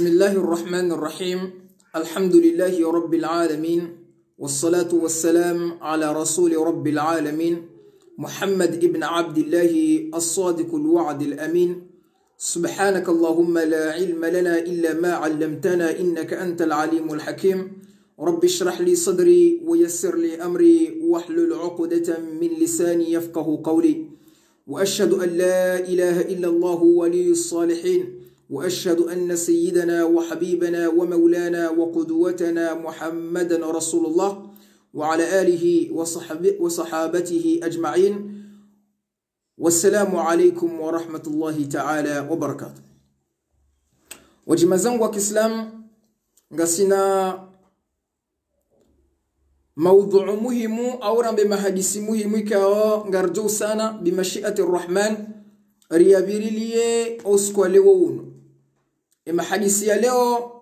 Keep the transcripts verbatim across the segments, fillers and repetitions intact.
بسم الله الرحمن الرحيم. الحمد لله رب العالمين، والصلاة والسلام على رسول رب العالمين، محمد بن عبد الله الصادق الوعد الأمين. سبحانك اللهم لا علم لنا إلا ما علمتنا إنك أنت العليم الحكيم. رب اشرح لي صدري ويسر لي أمري واحلل عقدة من لساني يفقه قولي. وأشهد أن لا إله إلا الله ولي الصالحين، وأشهد أن سيدنا وحبيبنا ومولانا وقدوتنا محمدا رسول الله، وعلى آله وصحب-، وصحابته أجمعين. والسلام عليكم ورحمة الله تعالى وبركاته. Wadjimani zangu wa kiislamu, ngasina maudhuu muhimu, au rambe mahadisi muhimu ikao ngaridjo usana bimashiati Rahman, riyapvirilie o usiku wa leo unu. E mahadisi ya leo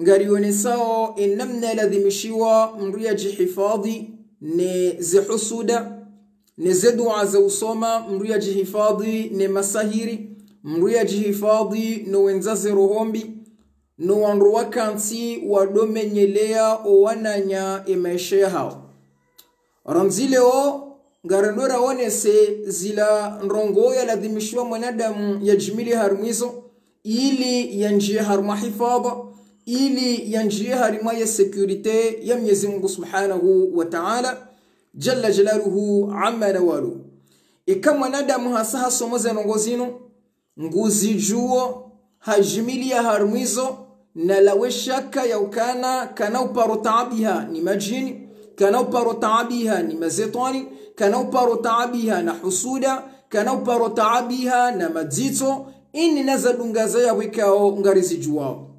ngarionesao e namna yaladhimishiwa mndru yadjihifadhi ne ze husuda, ne ze dua za usoma mndru yadjihifadhi ne masahiri, mndru yadjihifadhi no wendza ze roho mbi, no wandru wakantsi wadomenyelea o wananya e maesha yahao. Randzi leo ngarendo raonese zila ndrongoo yaladhimishiwa mwanadamu yadjimilie harumwa izo, ili yandjie harumwa hifadha, ili yandjie harumwa ye sécurité ya Mnyezi Mungu Subhanahu wa Ta'ala, Jalla Jalaluhu Amma Nawaluhu. Eka mwanadamu hasa hasomo ze ndrongoo zinu, nguzidjuo, hadjimilia harumwa izo, nalawe shaka ya ukana kana uparo taabiha ni madjini, kana uparo taabiha ni mashetwani, kana uparo taabiha na husuda, kana uparo taabiha na madzitso, ini na zadunga za yapvo ikao ngarizidjuao.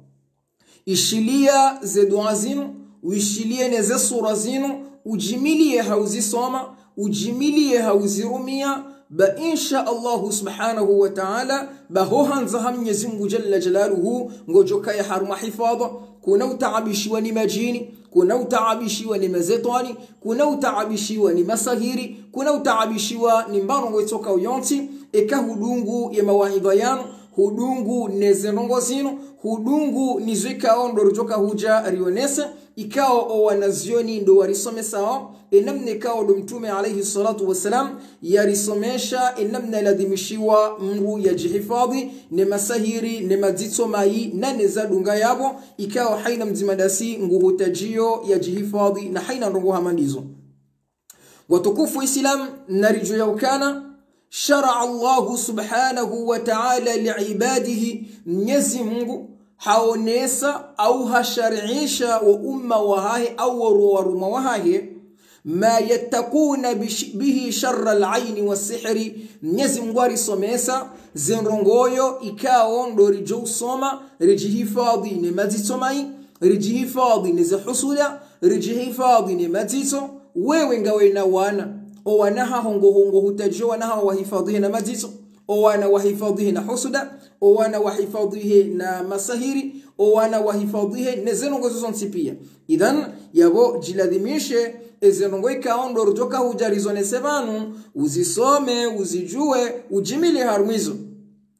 Ishilia ze dua zinu, uishilie ne ze sura zinu, udjimilie ha uzisoma, udjimilie ha uzirumia, ba insha Allahu Subhanahu wa Ta'ala, ba ho handza ha Mnyezi Mungu Jalla Jalaluhu, ngodjo kaya harumwa hifadha, kuna utaabishiwa ni madjini, kuna utaabishiwa ni mashetwani, kuna utaabishiwa ni masahiri, kuna utaabishiwa ni mba ndrongoo itsokao yontsi, eka hudungu ye mawaidha yanu, hudungu ne ze ndrongoo zinu, hudungu ni zo ikao ndo ridjoka hudja rionese, ikao o wanazioni ndo warisomesao, e namna ikao ndo Mtrume alayhi salatu wassalam yarisomesha, e namna yaladhimishiwa mndru yadjihifadhi ne masahiri, ne madzitso mayi, na ne zadunga yapvo, ikao haina mdzima dasi nguhutadjio yadjihifadhi na haina ndrongoo hama ndizo. Watukufu Islam, naridjuwe ya ukana, شرع الله سبحانه وتعالى لعباده, Mnyezi Mungu haonesa au hashariisha wo umma wahahe au wo warumwa wahahe, ما يتقون بش-، به شر العين والسحر, Mnyezi Mungu harisomesa ze ndrongoo ikao ndo ridjo usoma, ridjihifadhi ne madzitso mayi, ridjihifadhi ne ze husuda, ridjihifadhi ne madzitso. Wewe ngawe na wana, o wana haho ngo, ngo hutadjio wana haho wahifadhihe na madzitso, o wana wahifadhihe na husuda, o wana wahifadhihe na masahiri, o wana wahifadhihe ne ze ndrongoo zo zontsi pia. Idhan, yapvo djiladhimishe, e ze ndrongoo ikao ndo ridjoka hudja rizonese pvanu, uzisome, uzidjuwe, udjimilie harumwa izo.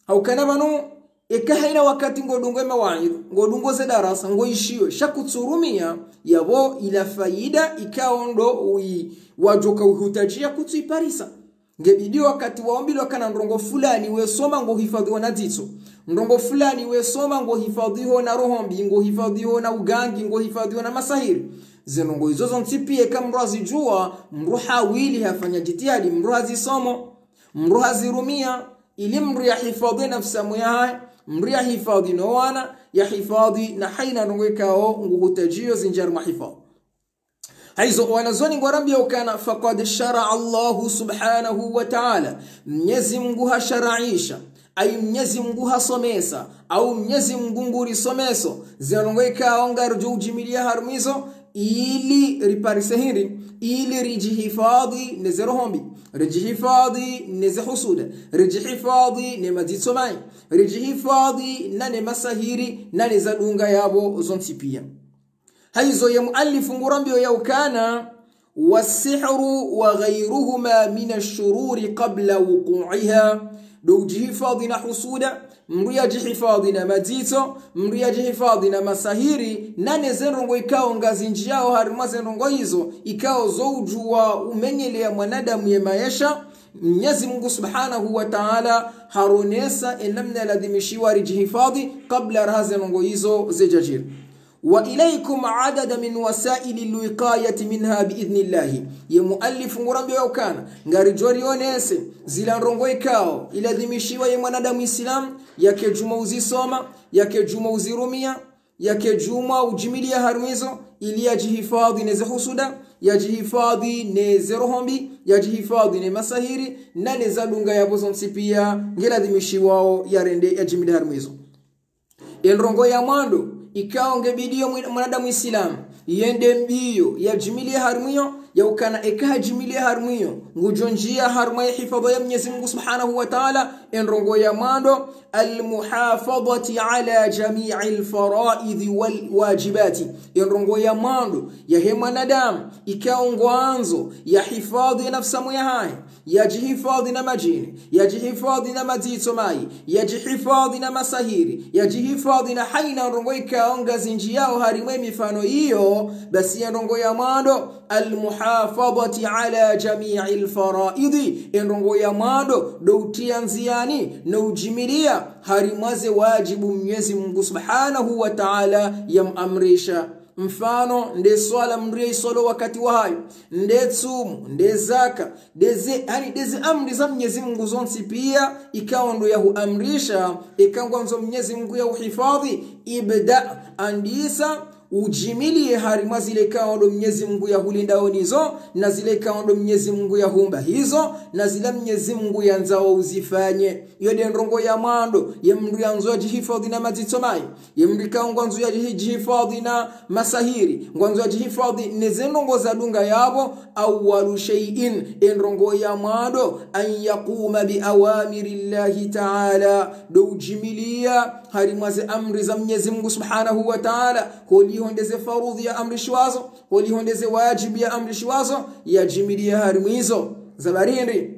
Ha ukana pvanu, eka haina wakati ngodungo ye mawaidha, ngodungo ze darasa, ngoishiwe, sha kutsurumia, yapvo ila faida ikao ndo ui-, wadjoka uhutadjia kutsuiparisa. Ngebidi wakati waombilwa kana ndrongoo fulani wesoma ngohifadhiho na dzitso, ndrongoo fulani wesoma ngohifadhiho na roho mbi, ngohifadhiho na ugangi, ngohifadhiho na masahiri. Ze ndrongoo izo zontsi pia eka mndru hazidjuwa, mndru hawili hafanya jitihadi, mndru hazisomo, mndru hazirumia, ili mndru yahifadhi nafsi yahahe, mndru yahifadhi no wana, yahifadhi na haina ndrongoo ikao nguhutadjio zindjie harumwa hifadha. Haizo wanazioni ngwarambia ukana, فقد شرع الله سبحانه وتعالى, Mnyezi Mungu hashariisha, ayi Mnyezi Mungu hasomesa, au Mnyezi Mungu ngurisomeso, ze ndrongoo ikao ngaridjo udjimilia harumwa izo, ili riparise hindri, ili ridjihifadhi ne ze roho mbi, ridjihifadhi ne ze husuda, ridjihifadhi ne madzitso mayi, ridjihifadhi na ne masahiri, na ne zadunga yapvo zontsi pia. Haizo ye muallifu ngurambio ya ukana, والسحر وغيرهما من الشرور قبل وقوعها, ndo udjihifadhwi na husuda, mndru yadjihifadhwi na madzitso, mndru yadjihifadhwi na masahiri, na ne ze ndrongo ikao ngazindjiyao harimwa ze ndrongo izo, ikao zo udjuwa umenyeleya mwanadamu ye maesha. Mnyezi Mungu Subhanahu wa Ta'ala haronesa enamna yaladhimishiwa ridjihifadhwi kabla raha ze ndrongo izo zidjadjiri. وإليكم عددا من وسائل الوقاية منها بإذن الله. Ye muallifu ngurambiyo ukana, ngaridjo rionese zila ndrongo ikao iladhimishiwa ye mwanadamu Islam, yake djuma uzisoma, yake djuma uzirumiya, yake djuma udjimiliya harimwa izo, ili yadjihifadhwi ne ze husuda, yadjihifadhwi ne ze roho mbi, yadjihifadhwi ne masahiri, na ne zadunga yapvo zontsi piya ngeladhimishiwao yarende yadjimiliya harimwa izo. Endrongo ya mwando, ikao ngebidiyo mwi-, mwanadamu Islam yende mbiyo yadjimiliye harimwa iyo, ya ukana eka hadjimiliye harimwa iyo, ngudjo ndjiya harimwa ye hifadhwa ya Mnyezi Mungu Subhanahu wa Ta'ala. Endrongo ya mwando, المحافظة على جميع الفرائض والواجبات. Endrongo ya mwando yahe mwanadamu, ikao ngwandzo yahifadhwi ye nafsi yahahe, yadjihifadhwi na madjini, yadjihifadhwi na madzitso mayi, yadjihifadhwi na masahiri, yadjihifadhwi na haina ndrongo ikao ngazindjiyao harimwa ye mifano iyo, basi ye ndrongo ya mwando, المحافظة على جميع الفرائض. Endrongo ya mwando ndo utiya ndziyani, no udjimiliya harimwa ze wadjibu Mnyezi Mungu Subhanahu wa Ta'ala yamuamrisha. Mfano, nde swala mndru yaiswali wakati wahayo, nde tsumu, nde zaka, nde ze, yaani nde ze amri za Mnyezi Mungu zontsi piya, ikao ndo yahuamrisha, eka ngwandzo Mnyezi Mungu yahuhifadhwi, ابدأ, andisa, udjimiliye harimwa zile ikao ndo Mnyezi Mungu yahulindao nizo, na zile ikao ndo Mnyezi Mungu yahumba hizo, na zila Mnyezi Mungu yandzao uzifanye. Iyo nde ndrongo ya mwando, ye mndru yandzo yadjihifadhwi na madzitso mayi, ye mndru ikao ngwandzo yadjihi-, djihifadhwi na masahiri, ngwandzo yadjihifadhwi ne ze ndrongo zadunga yapvo, أول شيء, endrongo ya mwando, أن يقوم بأوامر الله تعالى, ndo udjimiliya harimwa ze amri za Mnyezi Mungu Subhanahu wa Ta'ala, holiho nde ze farudhi yaamrishiwazo, holiho nde ze wadjibu yaamrishiwazo, yadjimiliya harimwa izo. Za barindi.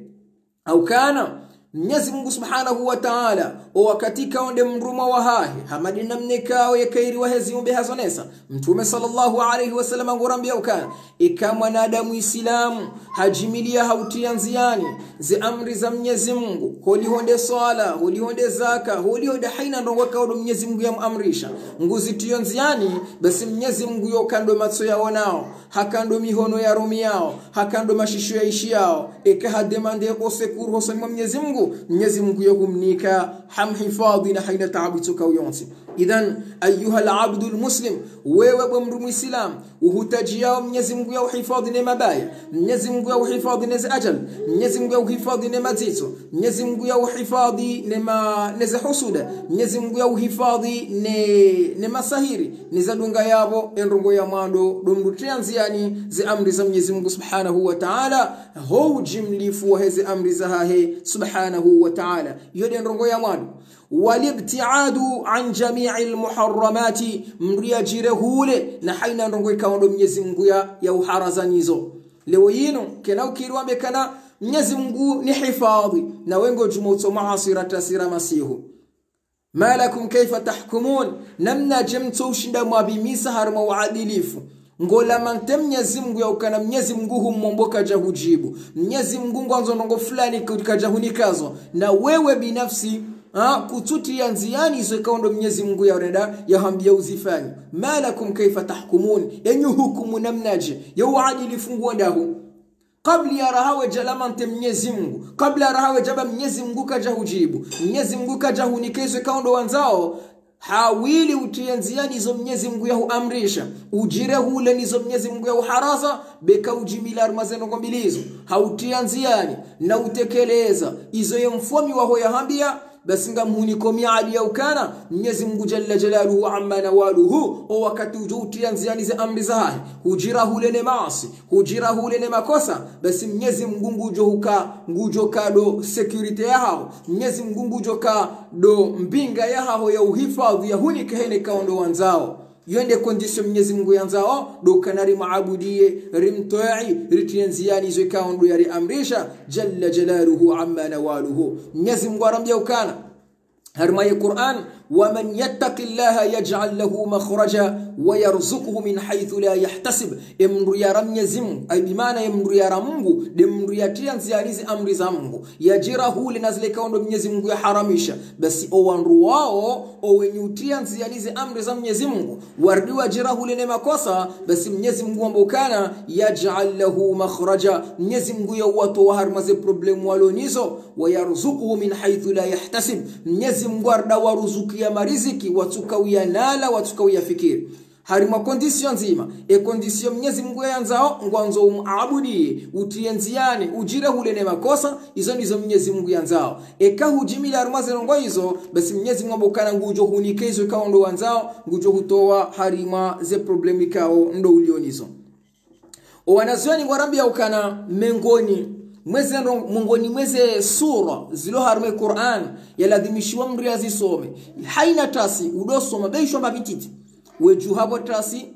Au kana, Mnyezi Mungu Subhanahu wa Ta'ala, o wakati ikao nde mrumwa wahahe, hama nde namna ikao ye kheri wahe ziumbe hazonesa, Mtrume swallallahu alayhi wa sallam ngurambiya ukana, eka mwanadamu Islam hadjimiliya hautiya ndziyani ze amri za Mnyezi Mungu, holiho nde swala, holiho nde zaka, holiho nde haina ndrongo ikao ndo Mnyezi Mungu yamuamrisha, nguzitiyo ndziyani, basi Mnyezi Mungu yo kando matso yaonao, haka ndo mihono yarumiyao, haka ndo mashisho yaishiyao. Eka hademande o secours hosoni mwa Mnyezi Mungu, Mnyezi Mungu yahumnika, hamhifadhwi na haina taabu itsoka yontsi. Idhan, أيها العبد المسلم, wewe bo mndru Muislamu, uhutadjiyao Mnyezi Mungu yahuhifadhwi ne mabaya, Mnyezi Mungu yahuhifadhwi ne ze ajali, Mnyezi Mungu yahuhifadhwi ne madzitso, Mnyezi Mungu yahuhifadhwi ne ma-, ne ze husuda, Mnyezi Mungu yahuhifadhwi ne, ne masahiri, ne zadunga yapvo. Endrongo ya mwando ndo mndru utiya ndziyani ze amri za Mnyezi Mungu Subhanahu wa Ta'ala, ho udjimlifu wahe ze amri zahahe Subhanahu wa Ta'ala. Iyo nde ndrongo ya mwando. والابتعاد عن جميع المحرمات, mndru yadjirehule na haina ndrongo ikao ndo Mnyezi Mungu ya, yahuharaza nizo. Leo yinu, kena ukiri wambe kana Mnyezi Mungu nihifadhwi, na we ngodjuma utso maaswi ratasira masihu. ما لكم كيف تحكمون, namnadje mtso ushinda mwapvimisa harimwa uadilifu? Ngolamante Mnyezi Mungu ya ukana Mnyezi Mungu humomba kadjahudjibu. Mnyezi Mungu ngwandzo ndrongo fulani ku-, kadjahunika zo. Na wewe binafsi, ha, kutsutiya ndziyani izo ikao ndo Mnyezi Mungu yarenda, yahambiya uzifanye. ما لكم كيف تحكمون, enyu hukumu namnadje, ye uadilifu nguwo ndahu? Kabla ya raha wedjalamante Mnyezi Mungu, kabla ya raha wedjamba Mnyezi Mungu kadjahudjibu, Mnyezi Mungu kadjahunika izo ikao ndo wandzao, hawili utiye ndziyani izo Mnyezi Mungu yahuamrisha, udjirehule nizo Mnyezi Mungu yahuharaza, beka udjimila harimwa ze ndrongo mbili izo, ha utiya ndziyani, na utekeleza izo ye mfomi waho yahambiya, basi ngamhuniko miadi ya ukana Mnyezi Mungu Jalla Jalaluhu Amma Nawaluhu, o wakati udjo utiya ndziyani ze amri zahahe, hudjirahule ne maaswi, hudjirahule ne makosa, basi Mnyezi Mungu ngudjo huka, ngudjo ka ndo sécurité yahaho, Mnyezi Mungu ngudjo ka ndo mbinga yahaho ya uhifadhwi, yahunike haina ikao ndo wandzao. Yo nde condition Mnyezi Mungu yandzao, ndo ukana rimwabudiye, rimtwii, ritriye ndziani zo ikao ndo yariamrisha, Jalla Jalaluhu Amma Nawaluhu. Mnyezi Mungu harambia ukana, harimwa ye Qur'an, ومن يتق الله يجعل له مخرجا ويرزقه من حيث لا يحتسب. Emndru yara Mnyezi Mungu, ay bimaana emndru yara Mungu, nde mndru yatriya ndziani ze amri za Mungu, yadjirahule na zile ikao ndo Mnyezi Mungu yaharamisha. Basi owandru wao, owenyi utriya ndziani ze amri za Mnyezi Mungu, warudi wadjirahule ne makosa, basi Mnyezi Mungu hamba ukana, يجعل له مخرجا. Mnyezi Mungu yawatowa harimwa ze problème walo nazo, ويرزقه من حيث لا يحتسب. Mnyezi Mungu harudi hawaruzukiya mariziki, watsuka uyanala, watsuka uyafikiri. Harimwa condition ndzima, e condition Mnyezi Mungu yandzao, ngwandzo umwabudiye, utriye ndziani, udjirahule ne makosa, izo ndizo Mnyezi Mungu yandzao. Eka hudjimili harimwa ze ndrongoo izo, basi Mnyezi Mungu hamba ukana ngudjo hunika izo ikao ndo wandzao, ngudjo hutowa harimwa ze problème ikao ndo ulio nazo. Owanazioni ngwarambia ukana mengoni mweze ndro-, mengoni mweze sura zilo harimwa ye Qur'an, yalazimishiwa mndru yazisome. Haina tasi, udo soma, be ishwa mbapvi ntiti. Wedjuha pvo tasi,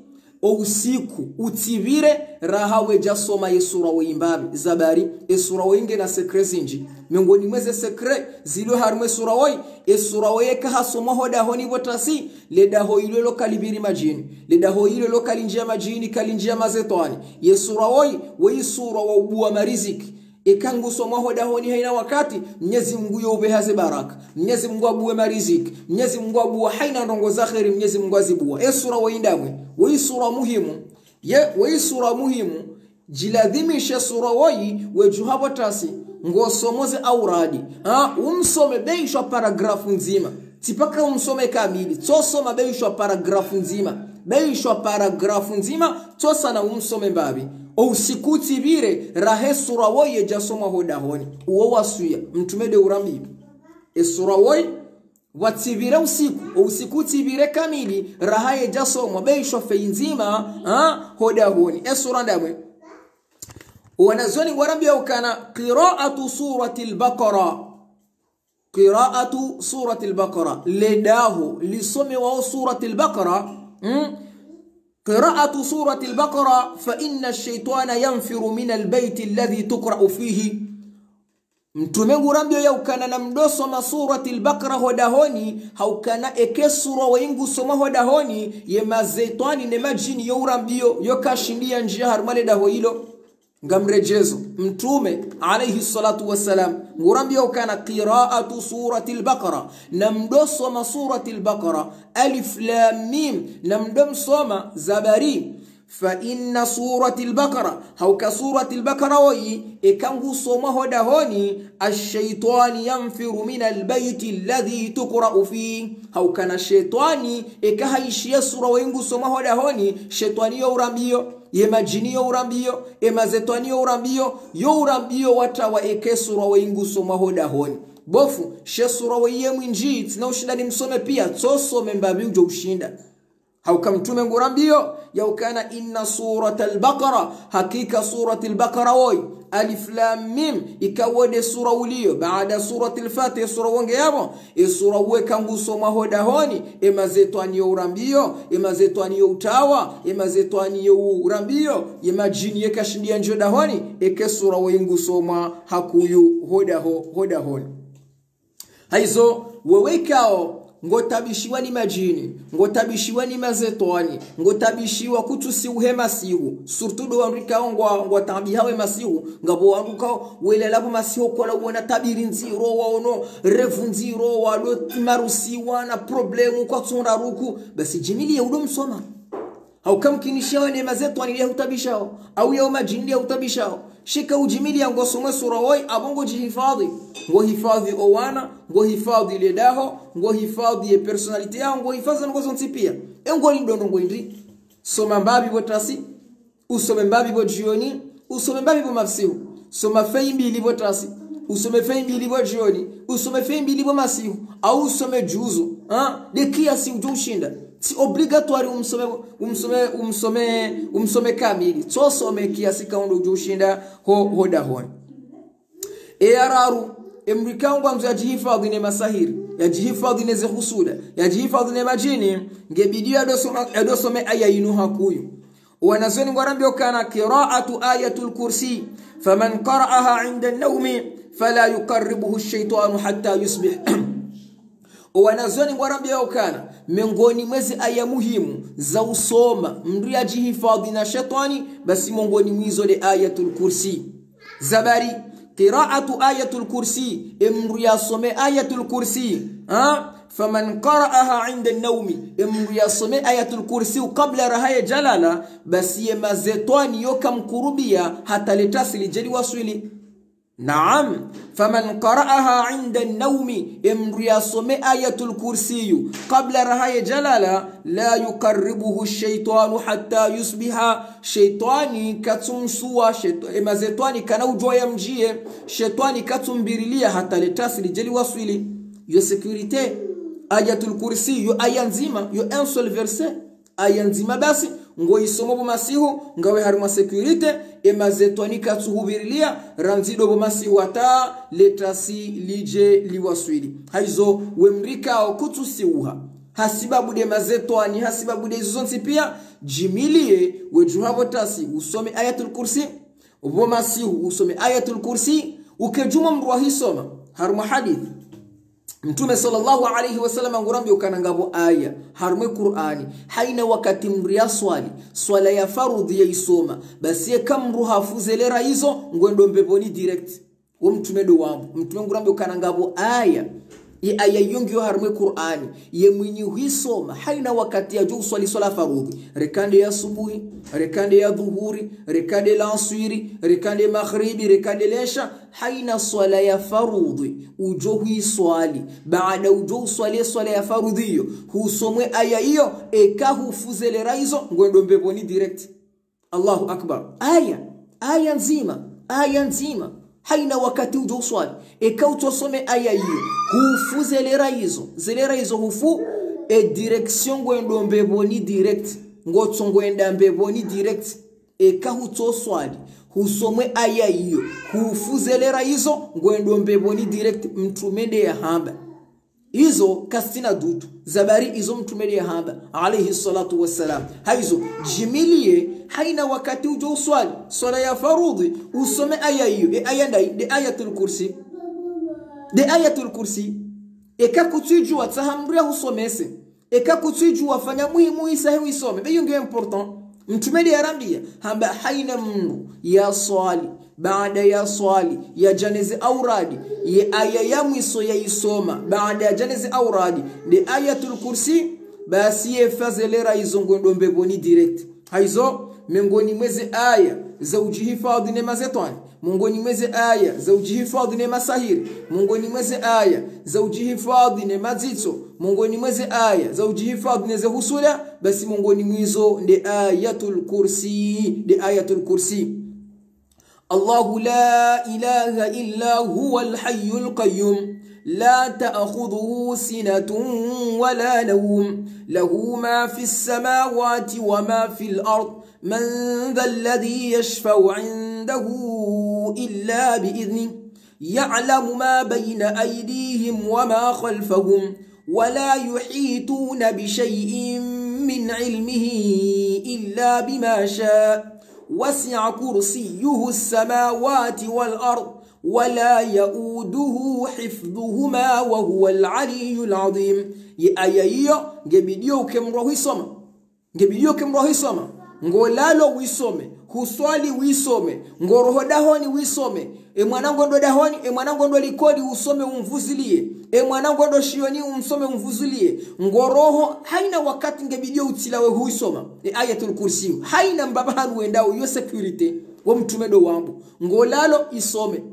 o usiku, utsipvire, raha wedja soma ye sura woyi mbapvi, zabari, e sura woyi ngena secret zindji. Mengoni mweze secret zilo harimwa ye sura woyi, e sura woyi eka hasomwa ho dahoni pvo tasi, le daho ilo lo kalipviri madjini. Le daho ilo lo kalindjia madjini, kalindjia mazetwani. Ye sura woyi, woyi sura wa ubuwa mariziki. Eka ngusomwa ho dahoni haina wakati, Mnyezi Mungu yo upveha ze baraka. Mnyezi Mungu abuwe mariziki. Mnyezi Mungu abuwa haina ndrongoo za kheri, Mnyezi Mungu azibuwa. E sura woyi ndamwe, woyi sura muhimu. Ye, woyi sura muhimu. Djilazimishe sura woyi, wedjuha pvo tasi, ngosomo ze auradi. Ha, umsome be ishwa paragrafu ndzima. Tsi paka umsome kamili, tso soma be ishwa paragrafu ndzima. Be ishwa paragrafu ndzima, tso sana umsome mbapvi. O usiku utsipvire, raha e sura woyi yedja somwa ho dahoni. Uwo waswiya, Mtrume nde urambia. E sura woyi, watsipvire usiku, o usiku utsipvire kamili, raha yedja somwa, be ishwa feuille ndzima, ha, ho dahoni. E sura ndamwe. Owanazioni ngwarambia ukana قراءة سورة البقرة. قراءة سورة البقرة. Le daho lisomewao Suratil Baqara. Hmm? قراءة سورة البقرة فإن الشيطان ينفر من البيت الذي تقرأ فيه. Mtrume ngurambio ya ukana namdo soma Suratil Baqara ho dahoni, ha ukana eke sura woyi ngusomwa ho dahoni, ye mazetwani ne madjini yo urambio, yo kashindi yandjia harimwa le daho ilo. Ngamredjezo, Mtrume, alayhi salatu wassalam, ngurambio ukana قراءة سورة البقرة, namdo soma Suratil Baqara, ألف لام ميم, namdo msoma zabari. فإن سورة البقرة, ha uka Suratil Baqara woyi, eka ngusomwa ho dahoni, الشيطان ينفر من البيت الذي تقرأ فيه. Ha ukana shetwani, eka haishiya sura woyi ngusomwa ho dahoni, shetwani yo urambio, ye madjini yo urambio, e mazetwani yo urambio, yo urambio watawa eke sura woyi ngusomwa ho dahoni. Bofu, she sura woyi ye mwindji, tsina ushinda nimsome pia, tso some mbapvi udjo ushinda. Ha uka Mtrume ngurambio, ya ukana إن سورة البقرة, hakika Suratil Baqara woyi, ألف لام ميم, ikao nde sura ulio, baada Suratil Fatiha, sura wonge yapvo, e sura woyi eka ngusomwa ho dahoni, e mazetwani yo urambio, e mazetwani yo utawa, e mazetwani yo urambio, ye madjini ye kashindi yandjio dahoni, eke sura woyi ngusomwa hakuu ho daho, ho dahoni. Haizo, wewe ikao, ngotabishiwa ni madjini, ngotabishiwa ni mazetwani, ngotabishiwa kutsusiuhe masihu, surtout ndo wandru ikao ngwa, ngwataabihao e masihu, ngapvo wandru ikao, welala pvo masihu kola uona tabiri ndziro, waono revu ndziro, wado marusiwa na problème kwatsu ndraruku, basi djimiliya udo msoma. Ha uka mkinishiwa ne mazetwani ya hutabishao, au yao madjini ya hutabishao. Sha eka udjimiliya ngosomwe sura woyi, apvo ngodjihifadhwi. Ngohifadhwi owana, ngohifadhwi le daho, ngohifadhwi ye personnalité yao, ngohifadhwi ndrongoo zontsi pia. E ngolindo ndrongoo indri. Soma mbapvi pvo tasi, usome mbapvi pvo djioni, usome mbapvi pvo masihu. Soma feuille mbili pvo tasi, usome feuille mbili pvo djioni, usome feuille mbili pvo masihu, au usome juzu, ha? Nde kiasi udjo ushinda. Tsi obligatoire umsome, umsome, umsome, umsome kamili. Tso some kiasi ikao ndo udjo ushinda ho, ho dahoni. E ya raru, Emdru ikao ngwandzo yadjihifadhwi ne masahiri, yadjihifadhwi ne ze husuda, yadjihifadhwi ne madjini, ngebidi yadosoma, yadosome aya yinu hakuu. Wanazuoni ngwarambiao ukana قراءة آية الكرسي، فمن قرأها عند النوم فلا يقربه الشيطان حتى يصبح. Wanazuoni ngwarambiao ukana mengoni mwa ze aya muhimu za usoma mdru yadjihifadhwi na shetwani, basi mengoni mwa izo nde Ayatul Kursi. Zabari, قراءة آية الكرسي, emdru yasome Ayatul Kursi, ha? فمن قرأها عند النوم, emdru yasome Ayatul Kursi kabla raha yedjalala, basi ye mazetwani yoka mkurubia hata le tasi lidje liwaswili. Naam, فمن قرأها عند النوم, emdru yasome Ayatul Kursi kabla raha yedjalala, لا يقربه الشيطان حتى يصبح, shetwani katsumsuwa, shet-, emazetwani kana udjo yamdjie, shetwani katsumbirilia hata le tasi lidje liwaswili. Yo sécurité, Ayatul Kursi, yo aya ndzima, yo un seul verset. Aya ndzima basi, ngoisomo pvo masihu, ngawe harimwa sécurité, emazetwani katsuhubirilia, randzi ndo pvo masihu hata le tasi lidje liwaswili. Haizo, we mdru ikao kutsusiuha hasibabu nde mazetwani, hasibabu nde izo zontsi pia, djimilie, wedjuha pvo tasi, usome Ayatul Kursi, pvo masihu, usome Ayatul Kursi, uke djumwa mdru wahisoma, harimwa hadith. Mtrume swallallahu alayhi wa sallam ngurambiao ukana ngapvo aya harumwa Kur'ani, haina wakati mdru yaswali swala ya faradhwi yaisoma, basi yeka mdru hafuze le ra izo, ngwendo mbepvoni direct. Wo mtrume ndo wambo, mtrume ngurambiao ukana ngapvo aya, ye aya iyo ngiyo harumwa Kur'ani, ye mwinyi huisoma haina wakati yadjo uswali swala faradhwi, reka nde ya subuhi, reka nde ya dhuhuri, reka nde lanswiri, reka nde maghribi, reka nde lesha, haina swala ya faradhwi udjo huiswali, baada udjo uswali swala ya faradhwi iyo, husomwe aya iyo, eka hufuze le ra izo, ngwendo mbepvoni direct. Allahu Akbar. Aya, aya ndzima, aya ndzima. Haina wakati udjo uswali, eka utsosome aya iyo, hufuze le ra izo, ze le ra izo hufu, e direction ngwendo mbepvoni direct. Ngotso ngwenda mbepvoni direct. Eka hutsoswali, husomwe aya iyo, hufuze le ra izo, ngwendo mbepvoni direct, mtrume nde yahamba. Izo kasina dutu, zabari izo mtrume nde yahamba, alayhi swalatu wassalam. Haizo, djimilie, haina wakati udjo uswali swala ya faradhwi, usome aya iyo, e aya ndayi, nde Ayatul Kursi. Nde Ayatul Kursi. Eka kutsuidjua, tsaha mdru yahusomese. Eka kutsuidjua, fanya muhimu isa he uisome. Be iyo ngiyo important. Mtrume nde yarambia, hamba haina mdru yaswali, baada yaswali, yadja ne ze auradi, ye aya ya mwiso yaisoma, baada yadja ne ze auradi, nde Ayatul Kursi, basi yefuze le ra izo ngwendo mbepvoni direct. Haizo, mengoni mwa ze aya za udjihifadhwi ne mazetwani, mengoni mwa ze aya za udjihifadhwi ne masahiri, mengoni mwa ze aya za udjihifadhwi ne madzitso, mengoni mwa ze aya za udjihifadhwi ne ze husuda, basi mengoni mwa izo nde Ayatul Kursi, nde Ayatul Kursi. الله لا إله إلا هو الحي القيوم، لا تأخذه سنة ولا نوم، له ما في السماوات وما في الأرض، من ذا الذي يشفع عنده إلا بإذنه، يعلم ما بين أيديهم وما خلفهم، ولا يحيطون بشيء من علمه إلا بما شاء، وسع كرسيه السماوات والأرض، ولا يؤوده حفظهما، وهو العلي العظيم. Ye aya iyo, ngebidiyo uke mdru huisoma. Ngebidiyo uke mdru huisoma. Ngolalo uisome. Huswali uisome. Ngoroho dahoni uisome. E mwana ngwendo dahoni, e mwana ngwendo likoli usome umvuzilie. E mwana ngwendo shioni umsome umvuzilie. Ngoroho, haina wakati ngebidiyo utsilawe huisoma. E Ayatul Kursi. Haina mbapvi hanu wendao yo sécurité. Wo mtrume ndo wambo. Ngolalo isome.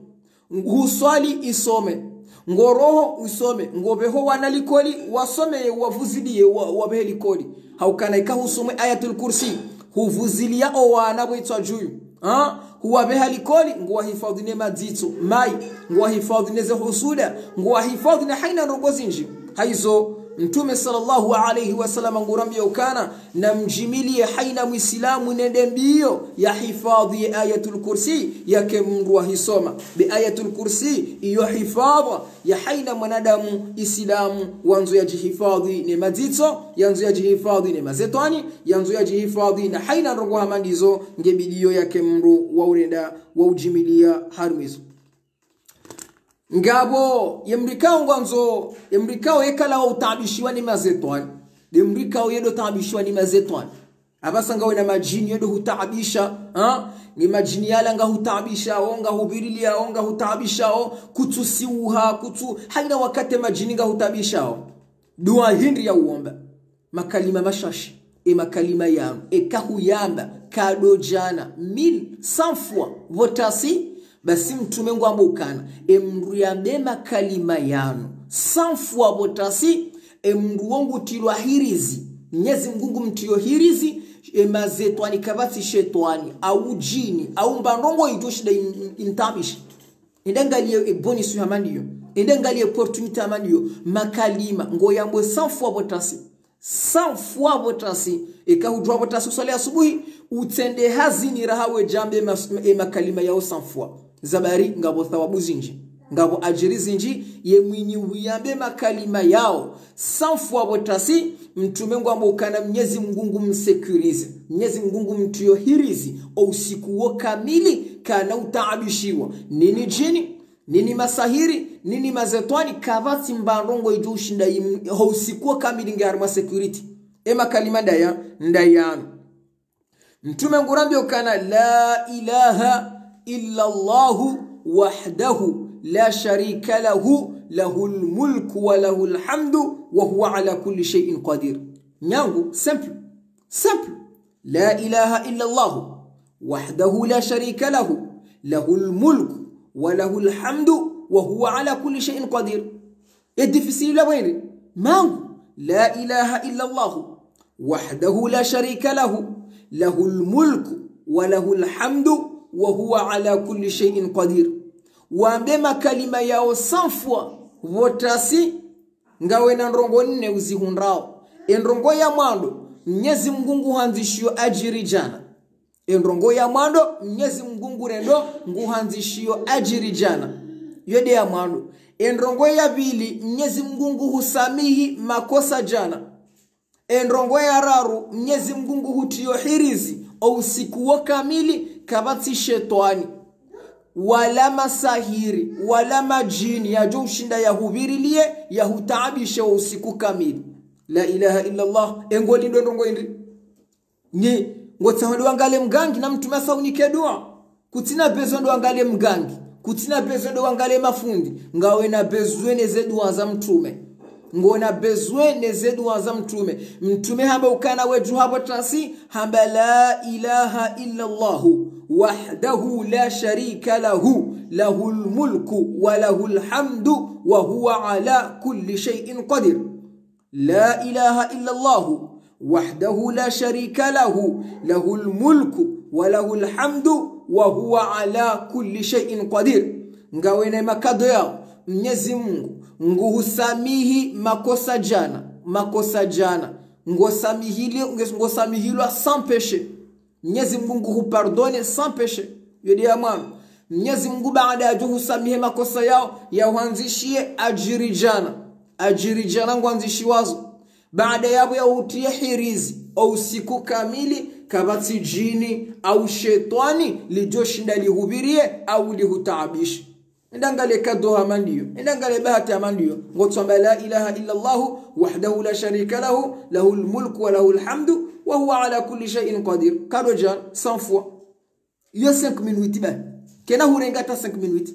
Huswali isome. Ngoroho usome. Ngopveho wana likoli, wasome, wavuzilie, wa-, wapvehe likoli. Haukana ika husomwe Ayatul Kursi, huvuzilia o wana pvo itswa djuyu. Ha? Huwapveha likoli, nguwahifadhwi ne madzitso, mayi, nguwahifadhwi ne ze husuda, nguwahifadhwi ne haina ndrongo zindji. Haizo, Mtrume swallallahu alayhi wa sallam ngurambiyao ukana, namdjimiliye hayina mwislamu nende mbiyo yahifadhwi ye Ayatul Kursi, yake mndru wahisoma. Be Ayatul Kursi iyo hifadhwa ya hayina mwanadamu islamu, yandzo yadjihifadhwi ne madzitso, yandzo yadjihifadhwi ne mashetwani, yandzo yadjihifadhwi na hayina ndrongo hama ndizo, nge bidiyo yake mndru wa urenda wa udjimiliya harumwa izo. Ngapvo ye mndru ikao ngwandzo, ye mndru ikao yekalawa utaabishiwa ni mashetwani. Nde mndru ikao yedo taabishiwa ni mashetwani. Apvasa ngawe na madjini yedo hutaabisha, ha? Nge madjini yala ngahutaabishao, ngahupviriliyao, ngahutaabishao, kutsusiuha, kutsu, hayina wakati madjini ngahutaabishao. Dua hindri ya uomba. Makalima mashashi, e makalima yanu, eka huyamba, kado djana, mille, cent fois, pvontsi, basi mtrume ngwambao ukana, e mndru yambe makalima yanu, cent fois pvontsi, e mndru wo ngutilwa hirizi, Mnyezi Mngu ngumtiyo hirizi, e mashetwani kapvatsi shetwani, au djini, au mba ndrongo idjo shinda im-, im-, imtaabishe. Enda ngaliye e bonus hama ndiyo. Enda ngaliye opportunité hama ndiyo. Makalima, ngoyambwe cent fois pvontsi. Cent fois pvontsi. Eka hudjuwa pvontsi uswali asubuhi, utsende hazini raha wedjambe mas-, e makalima yao cent fois. Zabari, ngapvo thawabu zindji. Ngapvo adjiri zindji, ye mwinyi huyambe makalima yao cent fois pvontsi, mtrume ngwambao ukana Mnyezi Mngu ngumsécurisé. Mnyezi Mngu ngumtiyo hirizi, o usiku wo kamili, kana utaabishiwa. Nini djini, nini masahiri, nini mashetwani, kapvatsi mba ndrongo idjo ushinda im-, ho usiku wo kamili nge harumwa sécurité. E makalima ndaya, ndayanu. Mtrume ngurambiyao ukana, لا إله إلا الله وحده لا شريك له، له الملك وله الحمد وهو على كل شيء قدير. Nyangu, simple. Simple. لا إله إلا الله وحده لا شريك له، له الملك وله الحمد وهو على كل شيء قدير. E difficile la bwende. Mangu. لا إله إلا الله وحده لا شريك له، له الملك وله الحمد وهو على كل شيء قدير. Wambe makalima yao cent fois, pvontsi, ngawe na ndrongo nne uzihundrao. E ndrongo ya mwando, Mnyezi Mngu nguhandzishiyo adjiri djana. E ndrongo ya mwando, Mnyezi Mngu ngurendo, nguhandzishiyo adjiri djana. Yo nde ya mwando. E ndrongo ya pvili, Mnyezi Mngu nguhusamihi makosa djana. E ndrongo ya raru, Mnyezi Mngu nguhutiyo hirizi, o usiku wo kamili, kapvatsi shetwani, wala masahiri, wala madjini, yadjo ushinda yahupviriliye, yahutaabishe o usiku kamili. لا إله إلا الله. E ngolindo ndrongo indri? Nyi, ngotsaho ndo wangaliye mgangi na mtrume asa unike dua. Kutsina besoin ndo wangaliye mgangi. Kutsina besoin ndo wangaliye mafundi. Ngawe na besoin ne ze dua za mtrume. Ngo na besoin ne ze dua za mtrume. Mtrume hamba ukana wedjuha pvontsi, hamba لا إله إلا الله وحده لا شريك له، له الملك وله الحمد وهو على كل شيء قدير. لا إله إلا الله وحده لا شريك له، له الملك وله الحمد وهو على كل شيء قدير. Ngawe na makado yao, Mnyezi Mngu nguhusamihi makosa djana, makosa djana. Ngosamihili-, nges-, ngosamihilwa sans péché. Mnyezi Mngu nguhupardonné sans péché. Yo nde ya mwando. Mnyezi Mngu baada yadjo husamihi makosa yao, yahuhandzishiye adjiri djana. Adjiri djana ngwandzishiwazo. Baada yapvo yahutiye hirizi, o usiku kamili, kapvatsi djini, au shetwani, lidjo shinda lihupviriye, au lihutaabishe. Enda ngaliye kado hama ndiyo. Enda ngaliye bahati hama ndiyo. Ngotsamba لا إله إلا الله وحده لا شريك له، له الملك وله الحمد وهو على كل شيء قدير. Kado djana, cent fois. Yo cinq minutes ba. Kena hurenga hata cinq minutes.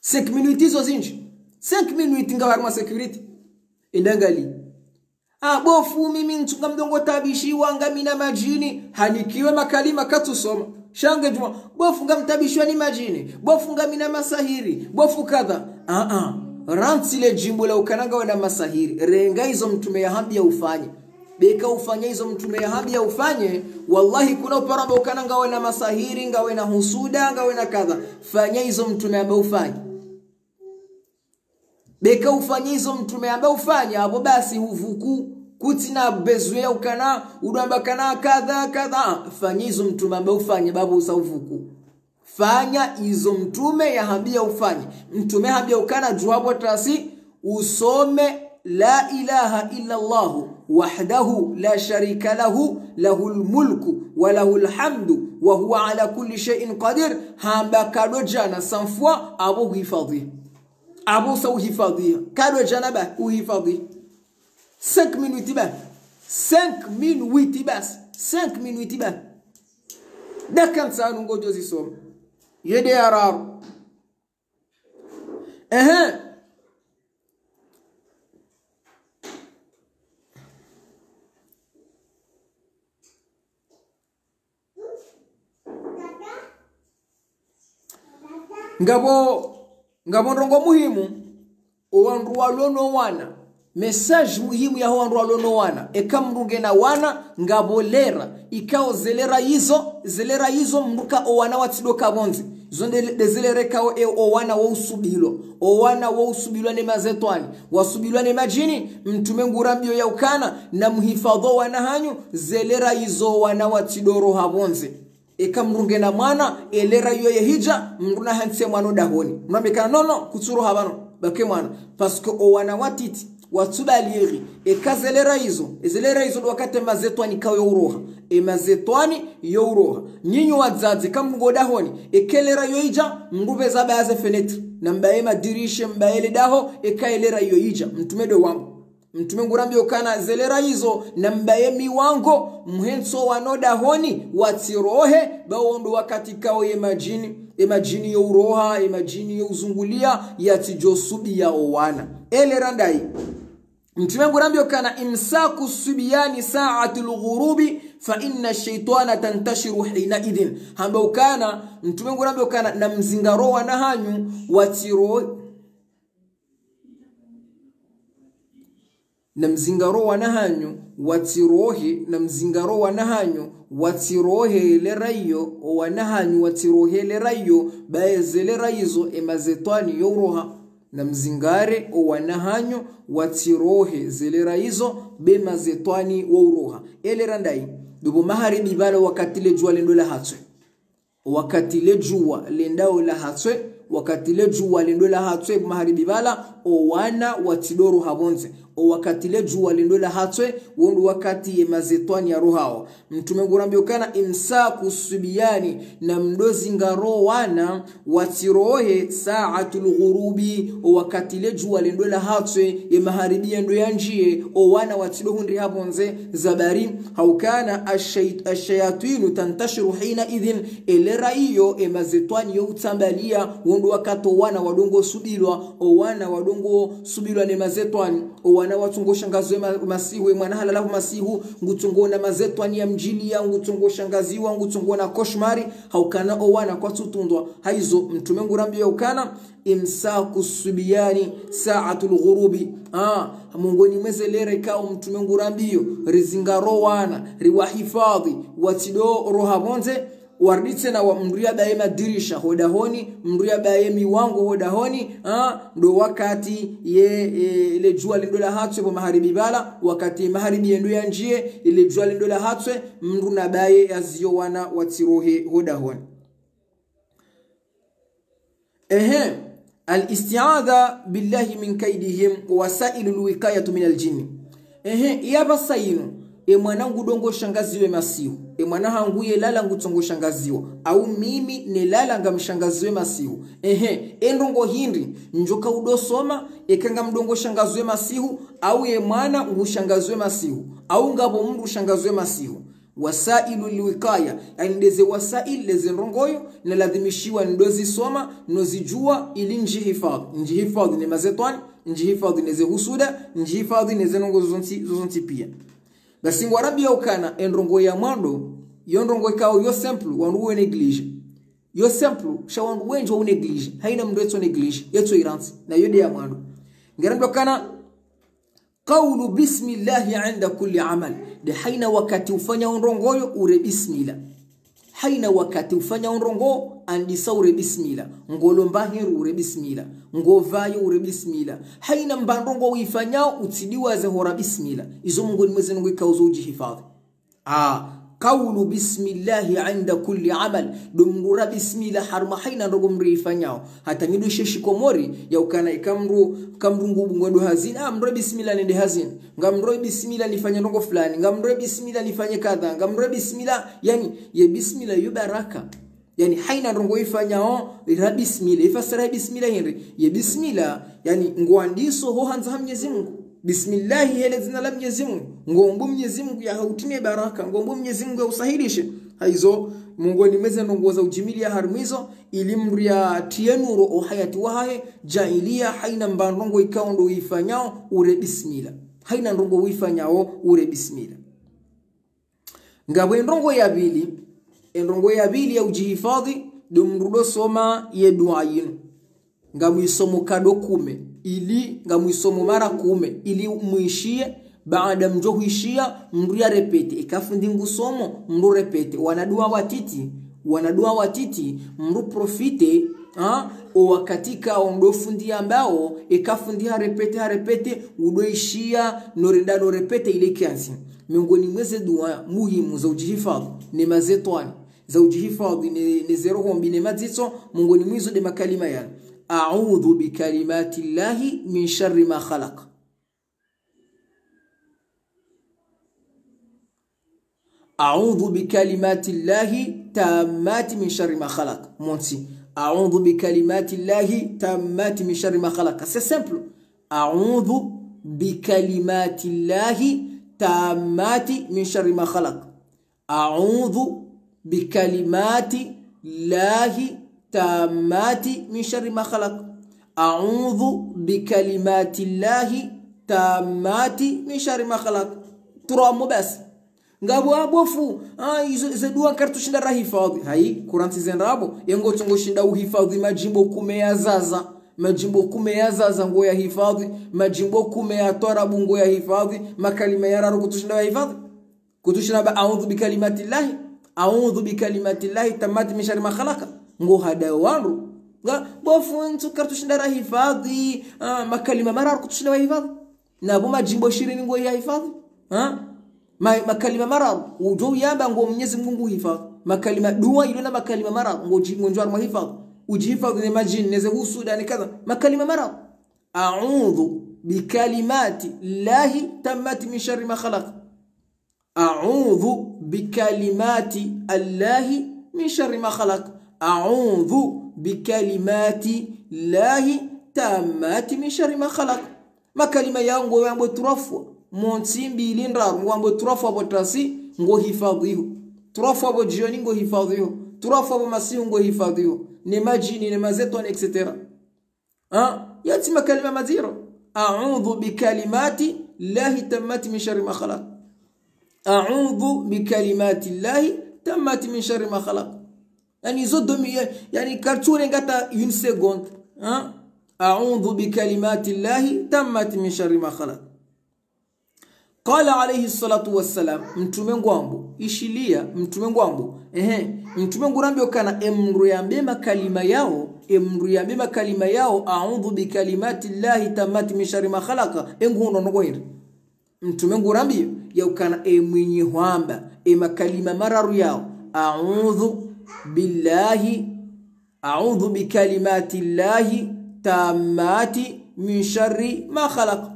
Cinq minutes izo zindji. Cinq minutes ngawe harumwa sécurité. Enda ngaliye. Ah, bo fundi, mimi ntsunga mdru ngo taabishiwa, ngamina madjini, hanikiwe makalima katsusoma. Sha nge djuma, bo fundi ngamtaabishiwa ni madjini, bo fundi ngamina masahiri, bo fundi kadha. Ah, ah. Rantsi le djimbo la ukana ngawe na masahiri. Renga izo mtrume yahambiya ufanye. Beka ufanya izo mtrume yahambiya ufanye, wallahi kuna upara amba ukana ngawe na masahiri, ngawe na husuda, ngawe na kadha. Fanya izo mtrume yahambiya ufanye. Beka ufanye izo mtrume hamba ufanye, apvo basi huvuku. Kutsina besoin ya ukana, udjo amba kana kadha, kadha. Fanye izo mtrume hamba ufanye, ba pvo usa huvuku. Fanya izo mtrume yahambia ufanye. Mtrume hambia ukana djuwa pvo tasi, usome لا إله إلا الله وحده لا شريك له، له الملك وله الحمد وهو على كل شيء قدير. Hamba kadjana cent fois, apvo huhifadhwi. Apvo usa huhifadhwi. Kadjana ba, huhifadhwi. Cinq minutes ba. Cinq minutes ba. Cinq minutes ba. Dakika ntsanu ngodjo zisoma. Yende ya raru. Ehe. Ngapvo, ngapvo ndrongo muhimu, owandru walo no wana. Message muhimu yaho wandru walo no wana. Eka mdru ngena wana, ngapvo lera. Ikao zelera izo, zelera izo mdru ka owana watsidjo ka pvondze. Zo nde, nde zelera ikao e owana wo usubilwa. Owana wo usubilwa ne mashetwani. Wasubilwa ne madjini, mtrume ngurambio ya ukana, na muhifadhwi owana hanyu, zelera izo owana watsidjo roha pvondze. Eka mdru ngena mwana, elera iyo yehidja, mdru nahantsi mwana odahoni. Mdru ambe kana, non, non, kutsu roha pvanu, bake mwana. Parce que owana watiti, watsu balighi, eka zelera izo, ezelera izo ndo wakati mashetwani kao yo uroha. E mashetwani yo uroha. Nyinyi wadzadze, eka mdru ngodahoni, eka elera iyo idja, mdru pveza baze fenêtre. Na mbaye madirisha, mbaye le daho, eka elera iyo idja, mtrume ndo wambo. Mtrume ngurambio kana zelera izo, na mbaye miwango, mhentsi owana odahoni, watsirohe, ba wo ndo wakati kao ye madjini, e madjini yo uroha, e madjini yo uzungulia, yatsidjo subia owana. Elera ndayi. Mtrume ngurambio kana إمساك الصبيان ساعة الغروب فإن الشيطان تنتشر حينئذ. Hamba ukana, mtrume ngurambio kana, na mzingaro wana hanyu, watsiro, na mzingaro wana hanyu, watsirohe, na mzingaro wana hanyu, watsirohe elera iyo, owana hanyu watsirohe elera iyo, baye zelera izo, e mashetwani yo uroha. Na mzingare owana hanyu, watsirohe zelera izo, be mashetwani wo uroha. Elera ndayi, ndo pvo maharibi pvala wakati le djuwa lendo lahatswe. Wakati le djuwa lendao lahatswe, wakati le djuwa lendo lahatswe, maharibi pvala, owana watsidjo roha pvondze. O wakati le djuwa lendo lahatswe, wo ndo wakati ye mashetwani yarohao. Mtrume ngurambio kana إمساك الصبيان, na mdjo zingaro wana, watsirohe ساعة الغروب, o wakati le djuwa lendo lahatswe, ye maharibi yendo yandjie, owana watsidjo hundriha pvondze, zabari, ha ukana الشي-، الشياطين تنتشر حينئذ, elera iyo, e mashetwani yo utsambalia, wo ndo wakati owana wadjo ngo subilwa, owana wadjo ngo subilwa ne mashetwani, owana watsungo shangaziwa ma-, masihu, e mwana halala masihu, ngutsungo na mashetwani yamdjilia, ngutsungo shangaziwa, ngutsungo na cauchemar, ha ukana owana kwatsu tundwa. Haizo, mtrume ngurambio ukana, إمساك الصبيان ساعة الغروب. Ah, mongoni mwa ezelera ikao mtrume ngurambio, rizingaro wana, riwahifadhwi, watsidjo roha pvondze, waridi tsena wa mdru yabaye madirisha hodahoni, mdru yabaye miwango hodahoni, ah, ndo wakati ye, e, le djuwa lendo lahatswe pvo maharibi pvala, wakati maharibi yendo yandjie, le djuwa lendo lahatswe, mdru nabaye yaziyo wana watsirohe hodahoni. Ehe, الاستعاذة بالله من كيدهم وسائل الوقاية من الجن. Ehe, yapvasa inu, e mwana ngudjo ngo shangaziwa masihu, e mwana hangu yelala ngutsongo shangaziwa, au mimi nelala ngamshangaziwa masihu. Ehe, e ndrongo hindri, ndjoka udjo soma, eka ngamdjo ngo shangaziwa masihu, au ye mwana ngushangaziwa masihu, au ngapvo mdru shangaziwa masihu. وسائل الوقاية, yaani ndeze wasail, ndeze ndrongoyo, naladhimishiwa ndozisoma, nozidjuwa, ili ndjihifadhwi. Ndjihifadhwi ne mashetwani, ndjihifadhwi neze husuda, ndjihifadhwi neze ndrongo zozontsi, zozontsi pia. Basi ngwarambia ukana, e ndrongo ya mwando, yo ndrongo ikao yo simple, wandru we négligé. Yo simple, sha wandru wendji wa u négligé. Haina mdru yetso négligé, yetso irantsi, na yo nde ya mwando. Ngarambia ukana, قول بسم الله عند كل عمل. Nde haina wakati ufanya ndrongoyo ure bismillah. Haina wakati ufanyao ndrongo, andisa ure bismillah. Ngolomba hindru ure bismillah. Ngovayao ure bismillah. Haina mba ndrongo uifanyao, utsidiwaze hora bismillah. Izo mongoni mweze ndrongo ikao zo udjihifadhwi. Ah, kaulu bismillahi inda kulli amal. Ndo mndru ura bismillah harumwa haina ndrongo mndru ifanyao. Hata ngido sheshi Komori, ya ukana ika mndru, ika mndru ngu, ngwendo hazini, ah, mndru ure bismillah nende hazini. Ngamndro bismillah nifanye ndrongo fulani, ngamndro bismillah nifanye kadha, ngamndro bismillah, yani, ye bismillah yo baraka. Yani, haina ndrongo ifanyao, ira bismillah, ifasara ya bismillah hindri, ye bismillah, yani, ngwandiso ho handza ha Mnyezi Mungu. Bismillah, hele dzina la Mnyezi Mungu. Ngombo Mnyezi Mungu ya hautriye baraka, ngombo Mnyezi Mungu ya usahilishe. Haizo, mongoni mweze ndrongo za udjimiliya harumwa izo, ili mndru ya tiye nuru o hayati wahahe, djaaliya haina mba ndrongo ikao ndo uifanyao ure bismillah. Haina ndrongo uifanyao ure bismillah. Ngapvo e ndrongo ya pvili, e ndrongo ya pvili ya udjihifadhwi, ndo mndru udo soma ye dua yinu. Ngamwisomo kado kume, ili ngamwisomo mara kume, ili mwishiye, baada mdjo hwishiya, mndru ya répéter. Ika fundi ngusomo, mndru répéter. Wana dua watiti, wana dua watiti, mndru profiter, ha? O wakati kao ndo fundi yambao, ika fundi ha répéter, ha répéter, udo ishiya, no renda no répéter ile kiasi. Mongoni mweze dua muhimu za udjihifadhwi, ne mashetwani, za udjihifadhwi, ne, ne ze roho mbi ne madzitso, mongoni mwizo nde makalima yanu. أعوذ بكلمات الله من شر ما خلق. أعوذ بكلمات الله التامات من شر ما خلق. Montsi. أعوذ بكلمات الله التامات من شر ما خلق. C'est simple. أعوذ بكلمات الله التامات من شر ما خلق. أعوذ بكلمات الله التامات من شر ما خلق. أعوذ بكلمات الله التامات من شر ما خلق. Trois mots basi. Ngapvo abofu, ah, izo, ze dua kartsushinda rahifadhwi. Hayi, kurantsi ze ndrabo, ye ngotsongo shinda uhifadhwi madjimbo kume ya zaza. Madjimbo kume ya zaza ngoyahifadhwi, madjimbo kume ya twarabu ngoyahifadhwi, makalima ya raru kutsushinda wayahifadhwi. Kutsushinda ba أعوذ بكلمات الله، أعوذ بكلمات الله التامات من شر ما خلق. Ngohadao wandru. Ngapvo fundi kartsushinda rahifadhwi, ah, makalima mararu kutsushinda wayahifadhwi. Na pvo madjimbo shirini ngoyahifadhwi. Ha? Ma, makalima mararu. Udjo uyamba ngo Mnyezi Mungu nguhifadhwi. Makalima dua ilo na makalima mararu. Ngo dji, ngo ndjwar mahifadhwi. Udjihifadhwi ne madjini, ne ze husuda, ne kadha. Makalima mararu. أعوذ بكلمات الله التامات من شر ما خلق. أعوذ بكلمات الله من شر ما خلق. أعوذ بكلمات الله التامات من شر ما خلق. Makalima yao ngoyambo trois fois. Montsi, mbili, ndraru, ngoyambo trois fois pvo tasi, ngohifadhwiho. Trois fois pvo djioni ngohifadhwiho. Trois fois pvo masihu ngohifadhwiho. Ne madjini, ne mashetwani, et cetera. Ha? Yatsi makalima madziro. أعوذ بكلمات الله التامات من شر ما خلق. أعوذ بكلمات الله التامات من شر ما خلق. Yani, zo domi, ya, yani, kartsurenga hata une seconde. Ha? أعوذ بكلمات الله التامات من شر ما خلق. قال عليه الصلاة والسلام, Mtrume ngwambo, ishiliya, Mtrume ngwambo, ehe, Mtrume ngurambiyo ukana, e mndru yambe makalima yao, e mndru yambe makalima yao, أعوذ بكلمات الله التامات من شر ما خلق, e nguhundro ndrongo hindri. Mtrume ngurambiyo, ya ukana, e mwinyi hwamba, e makalima mararu yao, أعوذ بالله أعوذ بكلمات الله التامات من شر ما خلق.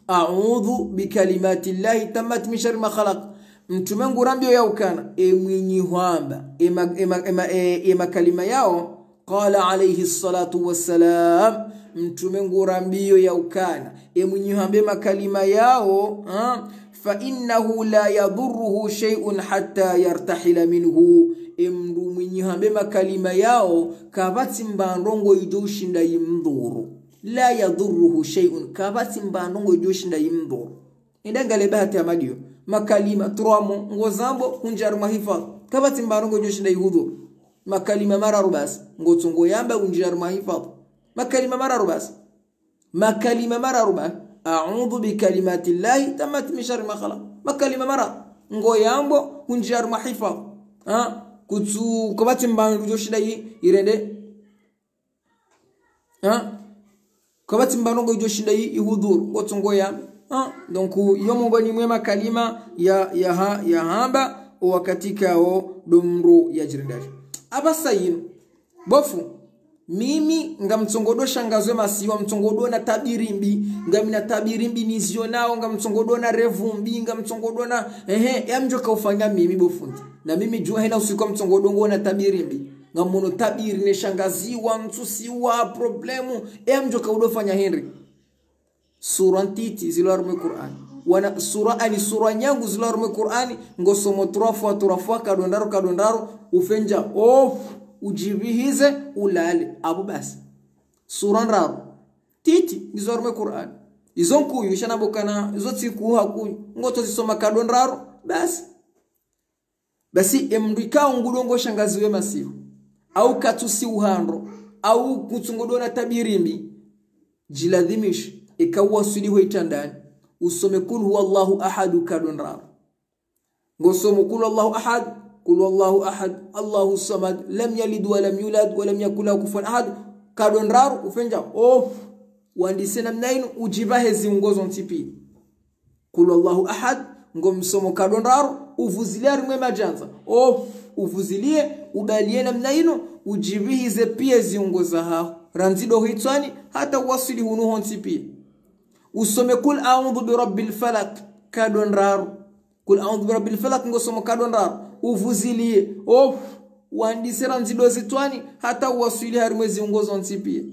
أعوذ بكلمات الله التامات من شر ما خلق. Mtrume ngurambiyo ya ukana, e mwinyi hwamba, e ma, e ma, e ma, e, e makalima yao, قال عليه الصلاة والسلام, Mtrume ngurambiyo ya ukana, e mwinyi hwamba e makalima yao, ha, فإنه لا يضره شيء حتى يرتحل منه. E mndru mwinyi hwamba e makalima yao, kapvatsi mba ndrongo idjo ushinda imdhuru. لا يضره شيء, kapvatsi mba ndrongo idjo ushinda imdhuru. Enda ngale bahati ya madiyo. Makalima, trois mots, ngozambo, hundjia harumwa hifadhwi. Kapvatsi mba ndrongo idjo ushinda ihudhuru. Makalima mararu basi, ngotsongo yamba hundjia harumwa hifadhwi. Makalima mararu basi. Makalima mararu ba, أعوذ بكلمات الله التامات من شر ما خلق. Makalima mararu. Ngoyambo, hundjia harumwa hifadhwi. Ha? Kutsu, kapvatsi mbano ngudjo shinda yi, irende. Ha? Kapvatsi mbano ngudjo shinda yi, ihudhuru. Ngotsongo ya. Ha? Donc, yo mongoni mwe makalima ya, ya ha, ya hamba, o wakati kao ndo mdru ya djirendali. Apvasa yinu. Bo fundi, mimi ngamtsongo ndo shangazwe masiwa, mtsongo ndo na tabiri mbi, ngamina tabiri mbi nizionao, ngamtsongo ndo na revu mbi, ngamtsongo ndo na, ehe, ya mdjo ka ufanya mimi bo fundi. Na mimi djua hena usiku wa mtsongo ndo ngo na tabiri mbi. Ngamono tabiri ne shangaziwa, mtsusiwa, problemu, ya mdjo ka udo fanya hindri. Sura ntiti zilo harumwa Qur'an. Wana sura ani sura nyangu zilo harumwa Qur'an, ngosomo trois fois, trois fois, nkado ndraru, nkado ndraru, ufenja, oh, udjipvihize, ulale. Apvo basi. Sura ndraru. Ntiti, ngizo harumwa Qur'an. Izo nkuu, isha na bokana, izo tsi nkuu hakuu, ngotso zisoma nkado ndraru, basi. Basi, emdru ikao ngudo ngo shangaziwe masiwa, au katsusiwa hindru, au kutsungo ndo na tabiri mbi, djiladhimishe, eka uwaswili ho itrandani, usome kul huwallahu ahad nkado ndraru. Ngosomo kul huwallahu ahad, kul huwallahu ahad, Allahu samad, lam yalid wa lam yulad, wa lam yakul lahu kufuwan ahad, nkado ndraru, ufenja, oh, wandise namna inu, udjipvahe ziungo zontsi pia. Kul huwallahu ahad, ngomsomo nkado ndraru, uvuzilie harumwa madjandza. Oh, uvuzilie, ubalie namna inu, udjipvihize pia ziungo zahaho. Randzi ndo hitswani, hata uwaswili hunu hontsi pia. Usome kul a'udhu birabbil falaq, nkado ndraru. Kul a'udhu birabbil falaq, ngosomo nkado ndraru. Uvuzilie. Oh, wandise randzi ndo zitswani, hata uwaswili harumwa ziungo zontsi pia.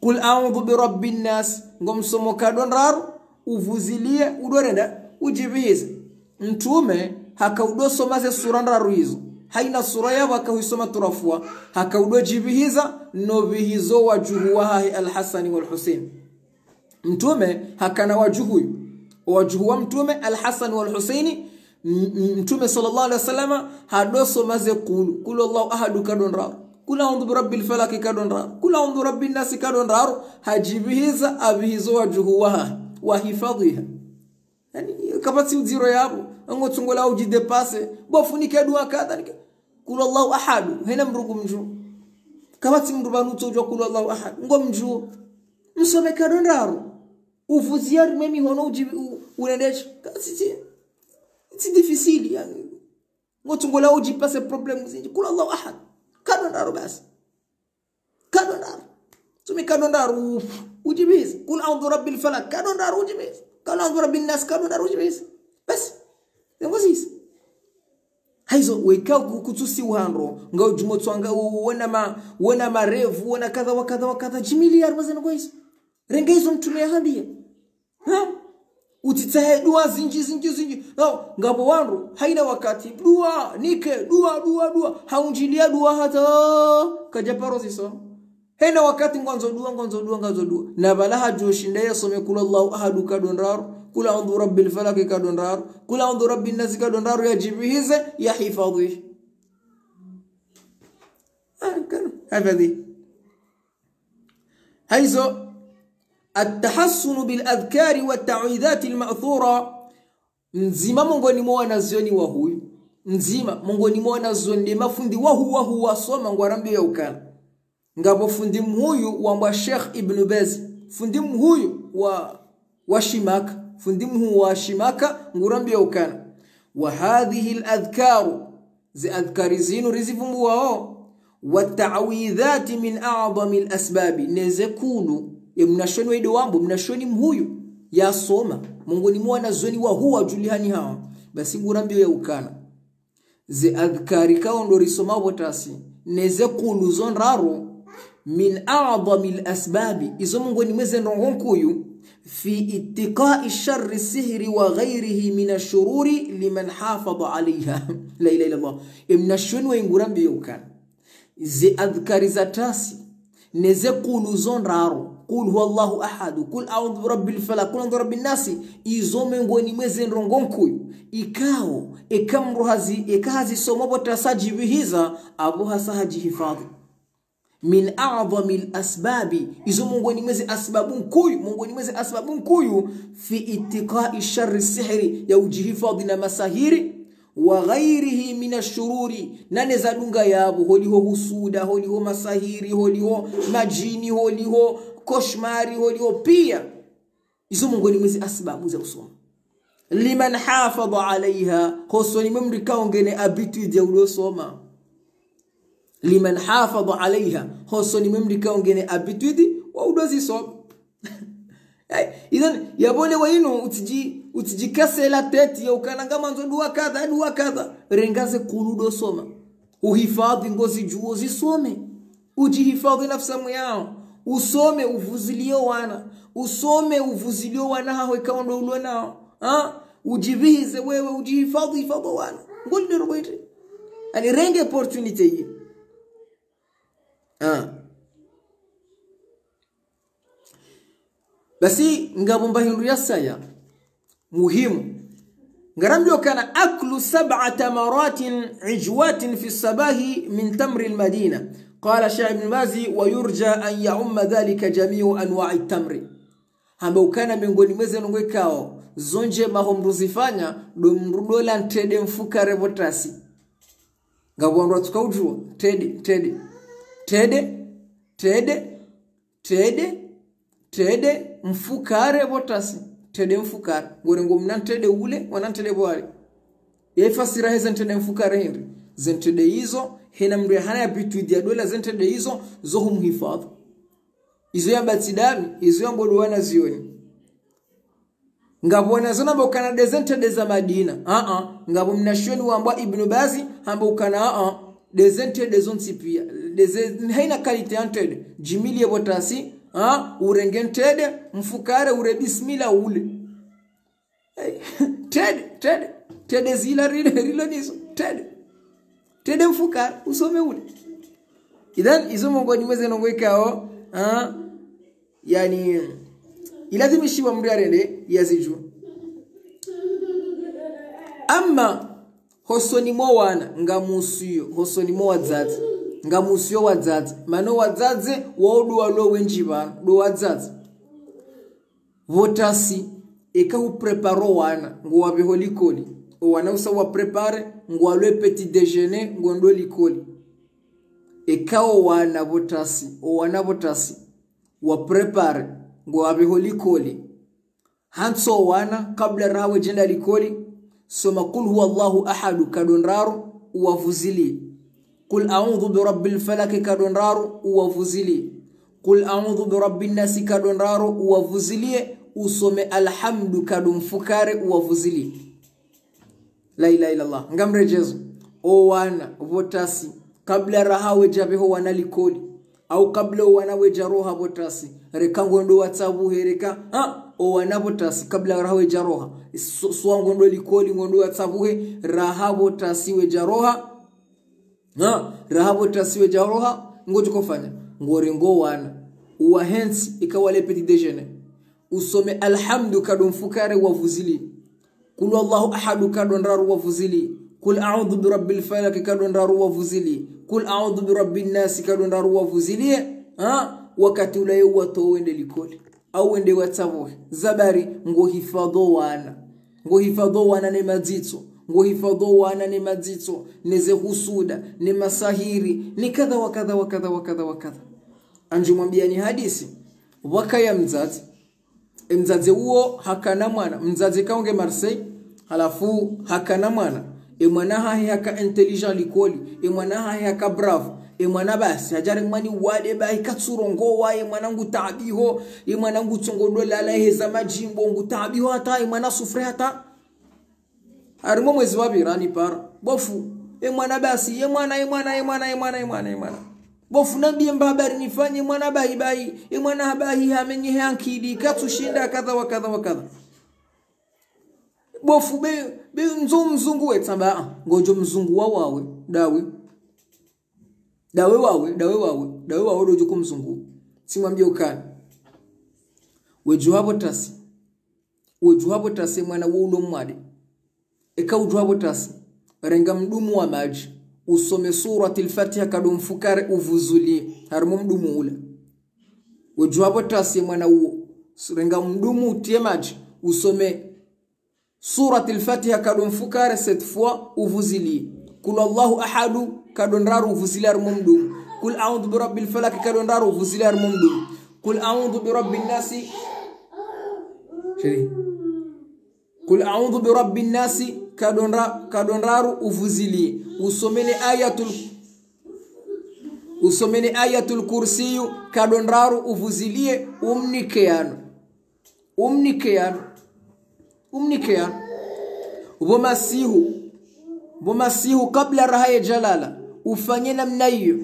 Kul a'udhu birabbin nas, ngomsomo nkado ndraru, uvuzilie, udo renda, udjipvihize. Mtrume, haka udo soma ze sura ndraru izo. Haina sura yapvo haka huisoma trois fois, haka udo djipvihiza, no pvihizo wadjuhu wahahe Al-Hasani wal-Husaini. Mtrume hakana wadjuhu uyu. Wadjuhu wa Mtrume, Al-Hasan wal-Husaini, m-, m-, Mtrume swallallahu alaihi wasallam, hado soma ze kulu. Kul huwallahu ahad nkado ndraru. Kul a'udhu birabbil falaq nkado ndraru. Kul a'udhu birabbin nas nkado ndraru. Hadjipvihiza, apvihizo wadjuhu wahahe. Wahifadhwiha. Yaani, kapvatsi udziro yapvo. Ngotsungo lawo udjidépasser. Bo fundi nike dua kadha, nike kul huwallahu ahad. Hena mdru ngumdjuo. Kapvatsi mdru pvanu utsodjua kul huwallahu ahad. Ngomdjuo. Msome nkado ndraru. Uvuzilie harumwa mihono udji-, u-, urendeshe. Ka-, si, si, c'est difficile, yaani. Ngotsungo lawo udjipase problème zindji. Kul huwallahu ahad. Nkado ndraru basi. Nkado ndraru. Some nkado ndraru, udjipvihize. Kul a'udhu birabbil falaq, nkado ndraru, udjipvihize. Kul a'udhu birabbin nas, nkado ndraru, udjipvihize. Basi. Zengo zizi. Haizo, weka ku-, kutsusiwa hindru, nga udjumo tswanga, u-, wona ma-, wona marevu, wona kadha wa kadha wa kadha, djimiliya harumwa ze ndrongoo izo. Renge izo Mtrume yahambiya. Ha? Utsitsahe dua zindji, zindji, zindji. No, ngapvo wandru, haina wakati, dua, nike, dua, dua, dua. Haundjiliya dua hata, kadja paro zisoma. Haina wakati ngwandzo dua, ngwandzo dua, ngwandzo dua. Na pvala hadjoshinda yasome kul huwallahu ahad nkado ndraru, kul a'udhu birabbil falaq nkado ndraru, kul a'udhu birabbin nas nkado ndraru, yadjipvihize, yahifadhwi. Ah, nkado. Hifadhwi. Haizo, التحصن بالأذكار والتعويذات المأثورة. Mdzima mongoni mwa wanazioni wahuu. Mdzima mongoni mwa wanazioni nde mafundi wahuu wahuu wasoma ngwarambiyo ya ukana. Ngapvo fundi mhuu wambwa Sheikh Ibn Baz. Fundi mhuu wa, wa Shimaka. Fundi mhuu wa Shimaka ngurambiyo ya ukana. وهذه الأذكار. Ze adhkari zinu rizivumbuwao. والتعويذات من أعظم الأسباب. Neze kulu. Ye mnashioni wa ido wambo, mnashioni mhuu. Yasoma. Mongoni mwa wanazioni wahuu wadjulihani hawa. Basi ngurambiyo ya ukana. Ze adhkari kao ndo risoma pvo tasi. Neze kulu zo ndraru. من أعظم الأسباب. Izo mongoni mweze ndrongoo nkuu. في اتقاء شر السحر وغيره من الشرور لمن حافظ عليها. لا إله إلا الله. Ye mnashioni wa ngurambiyo ya ukana. Ze adhkari za tasi. Neze kulu zo ndraru. قل هو الله أحد. قل أعوذ برب الفلق. قل أعوذ برب الناس. Izo mongoni mweze ndrongoo nkuu. Ikao, eka mdru hazi, eka hazisoma pvo tasi hadjipvihiza, apvo hasa hadjihifadhwi. من أعظم الأسباب. Izo mongoni mweze asbabu nkuu, mongoni mweze asbabu nkuu, في اتقاء شر السحر, ya udjihifadhwi na masahiri, وغيره من الشرور, na neza dunga yapvo, holiho husuda, holiho masahiri, holiho madjini, holiho koshmari, holiho pia. Izo mongoni mwezi asbabu za usoma. لمن حافظ عليها, hosoni mwe mdru ikao ngena habitude ya udo soma. لمن حافظ عليها, hosoni mwe mdru ikao ngena habitude wa udo zisoma. Eh, idhan, yapvo le wa inu utsidji, utsidji casser la tête ya ukana ngamwandzo dua kadha, dua kadha. Renga ze kulu udo soma. Uhifadhi ngozidjuo zisome. Udjihifadhi nafsi yako. Usome uvuzilie wana. Usome uvuzilie wana haho ikao ndo ulo nao. Ha? Udjipvihize wewe, udjihifadhi, hifadhi wana. Ngoli ndero bwete. Yaani renge opportunité yi. Ha. Basi ngapvo mba hindru ya saya muhimu. Ngarambiwa ukana: أكل سبع تمرات عجوات في الصباح من تمر المدينة. قال الشيخ ابن باز: ويرجى أن يعم ذلك جميع أنواع التمر. Hamba ukana mongoni mweze ndrongoo ikao zo ndjema ho mdru zifanya, ndo mdru udo la ntrende mfukare pvo tasi. Ngapvo wandru watsuka udjuwa, ntrende, ntrende. Ntrende, ntrende, ntrende, ntrende mfukare pvo tasi. Ntrende mfukare. Ngorengo mna ntrende ule, mwana ntrende pvo wale. Ye fasira heze ntrende mfukare hindri. Ze ntrende izo, hena mdru yahana habitude ya udo la ze ntrende izo, zo humhifadhi. Izo yamba tsi ndami, izo yamba ndo wana zioni. Ngapvo wana zo namba ukana ndeze ntrende za Madina. Aa, ngapvo mna shioni wambwa Ibn Bazi, hamba ukana aa, ndeze ntrende zontsi pia. Ndeze, haina qualité ya ntrende. Djimilie pvo tasi, aa, urenge ntrende, mfukare, ure bismillah ule. Hey, ntrende, ntrende, ntrende zila rilo, rilo nizo, ntrende. Ntrende mfukare, usome ule. Idhan, izo mongoni mweze ndrongoo ikao, aa, yaani, ilazimishiwa mdru yarende yazidjuwa. Amma, hosoni mwa wana, ngamusiyo, hosoni mwa wadzadze, ngamusiyo wadzadze, mana wadzadze, wao ndo walo wendji pvanu, ndo wadzadze. Pvo tasi, eka huprépare wana, ngowapveho likoli. O wana usa waprépare, ngwalwe petit déjeuner, ngondo likoli. Eka o wana pvo tasi, o wana pvo tasi, waprépare, ngowapveho likoli. Hantsi o wana, kabla raha wedjenda likoli, soma قل هو الله أحد kado ndraru, uwavuzilie. قل أعوذ برب الفلق kado ndraru, uwavuzilie. قل أعوذ برب الناس kado ndraru, uwavuzilie. Usome Alhamdu kado mfukare, uwavuzilie. La ilaha illallah. Ngamredjezo. O wana, pvo tasi. Kabla raha wedja pveho wana likoli. Au kabla o wana wedja roha pvo tasi. Reka ngondo watsapvuhe, reka. Ha, o wana pvo tasi. Kabla raha wedja roha. So, swa ngondo likoli, ngondo watsapvuhe. Raha pvo tasi wedja roha. Ha, raha pvo tasi wedja roha. Ngodjo kofanya. Ngorengo wana. Uwahentsi, ika wale petit déjeuner. Usome Alhamdu kado mfukare uwavuzilie. قل هو الله أحد kado ndraru uwavuzilie. قل أعوذ برب الفلق kado ndraru uwavuzilie. قل أعوذ برب الناس kado ndraru uwavuzilie. Ha? Wakati ula ye uwatowe wende likoli. Au wende watsapvuhe. Zabari ngohifadho wana. Ngohifadho wana ne madzitso. Ngohifadho wana ne madzitso. Neze husuda. Ne masahiri. Ni kadha wa kadha wa kadha wa kadha wa kadha. Andjumwambiani hadisi. Wakaya mdzadze. E mdzadze uwo hakana mwana, mdzadze kaonge Marseille, halafu hakana mwana. E mwana hahe haka intelligent likoli, e mwana hahe haka brave, e mwana basi, hadjari mwani wade bahi katsurongowa, e mwana ngutaabiho, e mwana ngutsongodo lala, heza madjimbo, ngutaabiho hata, e mwana souffre hata. Harimwa mwezi wa pvira ni para. Bo fundi, e mwana basi, e mwana, e mwana, e mwana, e mwana, e mwana, e mwana. Bo fundi, nambiye mba habari nifanye, e mwana bahi bahi, e mwana habahi hamenyehe ankili, katsushinda, kadha wa kadha wa kadha. Bo fundi, be, be ndzo mzungu we tsamba, ah, ngodjo mzungu wa wawe, dawe. Dawe wawe, dawe wawe, dawe wawe ndo djuku mzungu. Tsimwambiye ukana. Wedjuwa pvo tasi. Wedjuwa pvo tasi mwana wo ulo mwade. Eka udjuwa pvo tasi. Renga mdumu wa madji. Usome Suratil Fatiha kado mfukare uvuzulie. Harimwa mdumu ula. Wedjuwa pvo tasi mwana uwo. Renga mdumu utriye madji. Usome Suratil Fatiha nkado mfukare sept fois, uvuziliye. Kul huwallahu ahadu nkado ndraru, uvuziliye harimwa mdomo. Kul a'udhu birabbil falaq nkado ndraru, uvuziliye harimwa mdomo. Kul a'udhu birabbin nasi. Chéri. Kul a'udhu birabbin nasi nkado ndra-, nkado ndraru, uvuziliye. Usome ne ayatul, usome ne ayatul kursiyu nkado ndraru, uvuziliye, umnike yanu. Umnike yanu. Umnike yanu. Pvo masihu. Pvo masihu kabla raha yedjalala, ufanye namna iyo.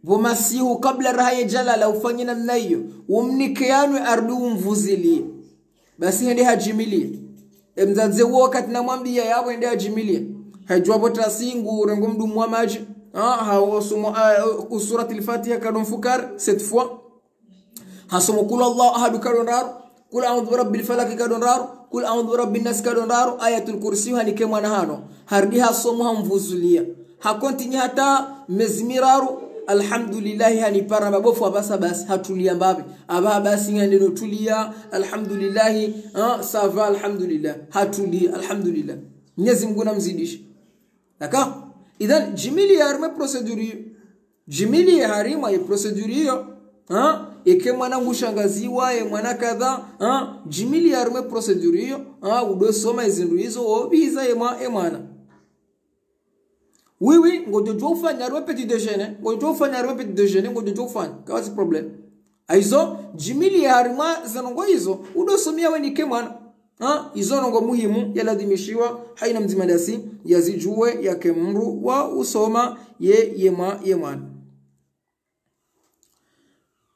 Pvo masihu kabla raha yedjalala, ufanye namna iyo. Umnike yanu, arudi umvuziliye. Basi hende hadjimiliye. Emdzadze wo wakati namwambiya yapvo hende hadjimiliye, hadjuwa pvo tasi ngu rengo mdomo wa madji. Ah, hasomo, ah, usuratil Fatiha nkado mfukare sept fois. Hasomo kul huwallahu ahadu nkado ndraru, kul a'udhu birabbil falaq nkado ndraru, kul a'udhu birabbin nas nkado ndraru, ayatul kursi hanike mwana hano. Harudi hasomo hamvuziliya. Hakontinyi hata mezi miraru, alhamdulillahi hanipara mabofu apvasa basi, hatuliya mbapvi. Apvaha basi ngende no tuliya, alhamdulillahi, ah, ça va, alhamdulillah. Hatuliya, alhamdulillah. Mwenyezi Mungu namzidishe. D'accord? Idhan, djimiliye harimwa procédure iyo. Djimiliye harimwa ye procédure iyo. Ha? Eka mwana ngushangaziwa, ye mwana kadha. Ha? Djimiliye harimwa procédure iyo. Ha? Udo soma ezindru izo, obiza ye mwa-, ye mwana. Oui, oui, ngodjo djuwa ufanya harimwa petit déjeuner. Ngodjo djuwa ufanya harimwa petit déjeuner, ngodjo djuwa ufanya. Kapvatsi problème. Hayizo, djimiliye harimwa ze ndrongoo izo, udo somiya wenike mwana. Ha? Izo ndrongoo muhimu, yalazimishiwa hayina mdzima dasi yazidjuwe, yake mdru wa usoma ye, ye mwa-, ye mwana.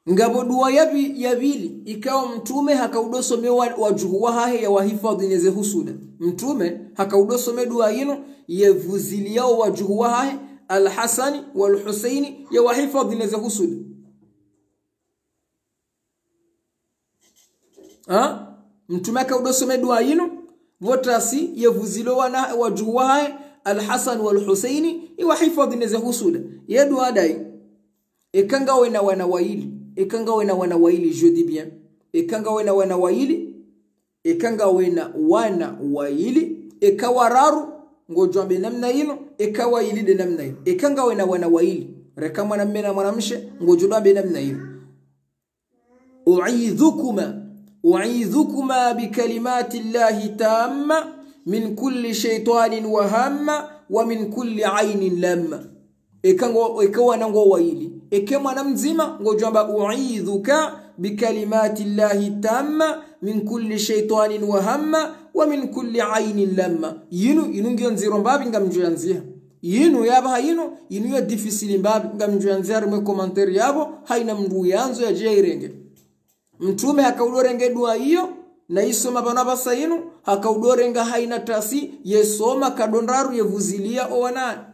Ngapvo dua ya pvi-, ya pvili, ikao Mtrume haka udo someya wa-, wadjuhu wahahe yawahifadhwi neze husuda. Mtrume haka udo some dua yinu, yevuziliyao wadjuhu wahahe, Al-Hasani wal-Husaini, yawahifadhwi neze husuda. Ha? Mtrume haka udo some dua yinu, pvo tasi yevuziliyao wana wadjuhu wahahe, Al-Hasan wal-Husaini, iwahifadhwi neze husuda. Ye dua ndayi. Eka ngawe na wana wayili. Eka ngawe na wana wayili, je dis bien. Eka ngawe na wana wayili. Eka ngawe na wana wayili. Eka wararu, ngodjo wambe namna yinu. Eka wayili nde namna yinu. Eka ngawe na wana wayili. Reka mwanamme na mwanamshe, ngodjo wambe namna yinu. أعيذكما، أعيذكما بكلمات الله التامة من كل شيطان وهامة ومن كل عين لامة. Eka ngo-, eka wana ngo wayili. Eka mwana mdzima, ngodjo wamba, أعيذك بكلمات الله التامة من كل شيطان وهامة ومن كل عين لامة. Yinu, yinu ngiyo ndziro mbapvi ngamdjo yandziha. Yinu yapvaha yinu, yinu yo difficile mbapvi, ngamdjo yandziha harimwa commentaire yapvo, hayina mdru yandzo yadje yayirenge. Mtrume haka udo renge dua iyo, nayisoma pvanu pvasa yinu, haka udo renga hayina tasi, yesoma nkado ndraru yevuziliya owana.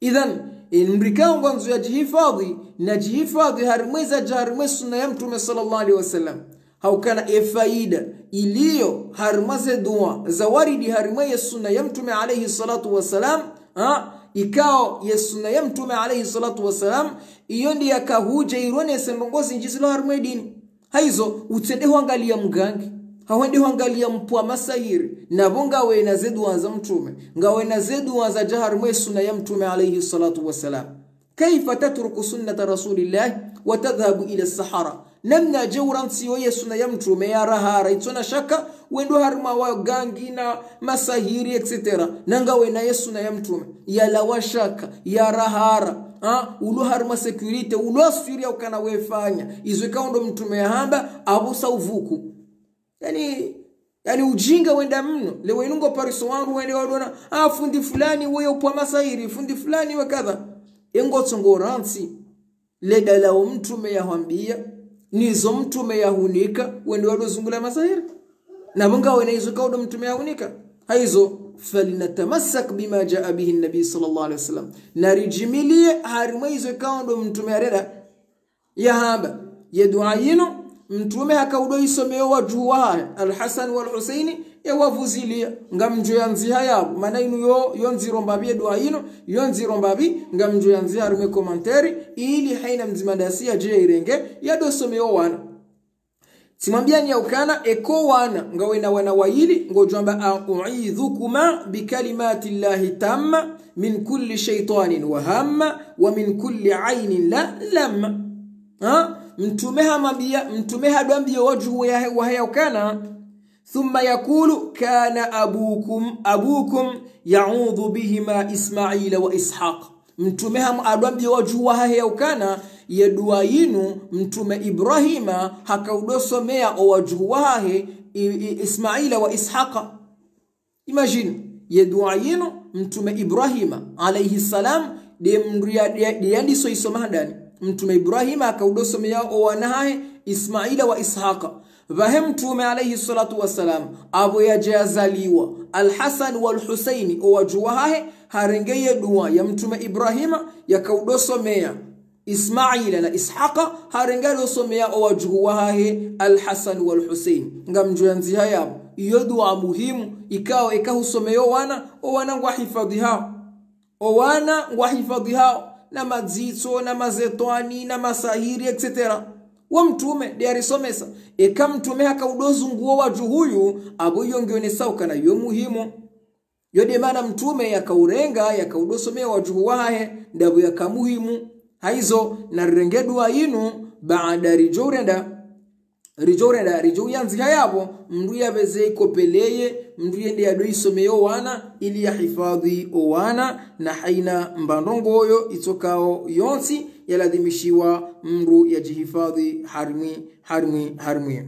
Idhan, emdru ikao ngwandzo yadjihifadhwi, nadjihifadhwi harimwa eza dja harimwa ye sunna ya Mtrume swallallahu alayhi wasallam. Haukana efaida iliyo harimwa ze dua zawaridi harimwa ye sunna ya Mtrume alayhi swalatu wasalam, ha, ikao ye sunna ya Mtrume alayhi swalatu wasalam, iyo ndiyo yaka hudja yironese ndrongoo zindji zilo harimwa ye dini. Hayizo, utsende hwangaliya mgangi, hau wende hwangaliya mpwa masahiri, napvo ngawe na ze dua za Mtrume, ngawe na ze dua zadja harimwa ye sunna ya Mtrume alayhi swalatu wasalam. كيف تترك سنة رسول الله وتذهب إلى السحرة؟ Namnadje urantsiyo ye sunna ya Mtrume ya rahara, itsona shaka, wendo harimwa wagangi na masahiri, et cetera. Na ngawe na ye sunna ya Mtrume, yalawa shaka, ya rahara, ha? Ulo harimwa sécurité, ulo aswiri ya ukana wefanya izo ikao ndo Mtrume yahamba, apvo sa uvuku. Yaani, yaani ujinga wenda mno. Leo inu ngo pariso wandru wende wadona, ah, fundi fulani wewe upwa masahiri, fundi fulani we kadha. Engo tsongo rantsi. Le dala o Mtrume yahwambiya, nizo Mtrume yahunika, wende wado zungula masahiri. Napvo ngawe na izo ikao ndo Mtrume yahunika. Hayizo, فلنتمسك بما جاء به النبي صلى الله عليه وسلم. Naridjimiliye harimwa izo ikao ndo Mtrume yarenda. Yahamba, ye dua yinu, Mtrume haka udo yisomeya owadjuhu wahahe, Al-Hasan wal-Husaini, yewavuziliya, ngamdjo yandziha yapvo, mana yinu yo, yo ndziro mbapvi ye dua yinu, yo ndziro mbapvi, ngamdjo yandziha harimwa commentaire, ili hayina mdzima dasi yadje yayirenge, yado someya owana. Tsimwambiani ya ukana, eka wana, ngawena wana wayili, ngodjo amba, أعيذكما بكلمات الله التامة من كل شيطان وهامة ومن كل عين لا لامة. Ha? Mtrume hamwambia, mtrume hadjo ambia owadjuhu wahe, wahe ya ukana, ثم يقول: كان أبوكم، أبوكم يعوذ بهما إسماعيل وإسحاق. Mtrume ham-, hadjo ambia owadjuhu wahahe ya ukana, ye dua yinu, mtrume Ibrahima, hakaudjo somea owadjuhu wahahe, I-, I-, Ismaila wa Ishaqa. Imagine, ye dua yinu, mtrume Ibrahima, alayhi salam, nde mndru ya, nde, nde yandiso isoma handani. Mtrume Ibrahima, hakaudjo somea owana hahe, Ismaila wa Ishaqa. Pvahe mtrume alayhi salatu wassalam, apvo yadja yazaliwa, Al-Hasan wal-Husaini, owadjuhu wahahe, harenge ye dua ya mtrume Ibrahima, yakaudjo somea Ismaila na Ishaqa, harenge yadjo somea owadjuhu wahahe, Al-Hasan wal-Husaini. Ngamdjo yandziha yapvo. Iyo dua muhimu, ikao eka husomea owana, owana ngwahifadhihao. Owana ngwahifadhihao, na madzitso, na mashetwani, na masahiri, et cetera. Wo mtrume, nde yarisomesa. Eka mtrume hakaudjo zunguha owadjuhu wahahe, apvo iyo ngionesao ukana yo muhimu. Yo nde mana mtrume yakaurenga, yakaudjo somea owadjuhu wahahe, ndapvo yaka muhimu. Haizo, narirenge dua yinu, baada ridjo urenda, ridjo urenda, ridjo uyandziha yapvo, mndru yapveze ikopeleye, mndru yende yadjo isomea owana, ili yahifadhi owana, na haina mbandrongo yo itsokao yontsi, yaladhimishiwa mndru yadjihifadhi harimwa, harimwa, harimwa.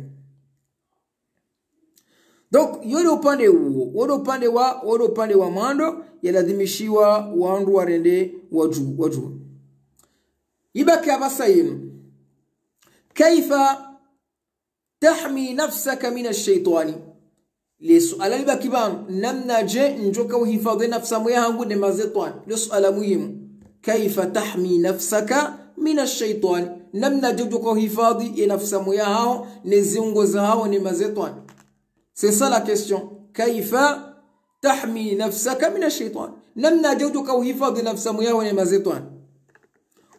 Donc, yo nde upande uwo, wo nde upande wa, wo nde upande wa mwando, yaladhimishiwa wandru warende wadju-, wadjuhu. Ibaki apvasa yinu. كيف تحمي نفسك من الشيطان؟ Le suala libaki pvanu, namnadje ndjo ka uhifadhi nafsi yahangu ne mashetwani? Le suala muhimu. كيف تحمي نفسك من الشيطان؟ Namnadje ndjo ka uhifadhi ye nafsi yaho, ne ziungo zaho ne mashetwani? C'est ça la question. كيف تحمي نفسك من الشيطان؟ Namnadje ndjo ka uhifadhi nafsi yaho ne mashetwani?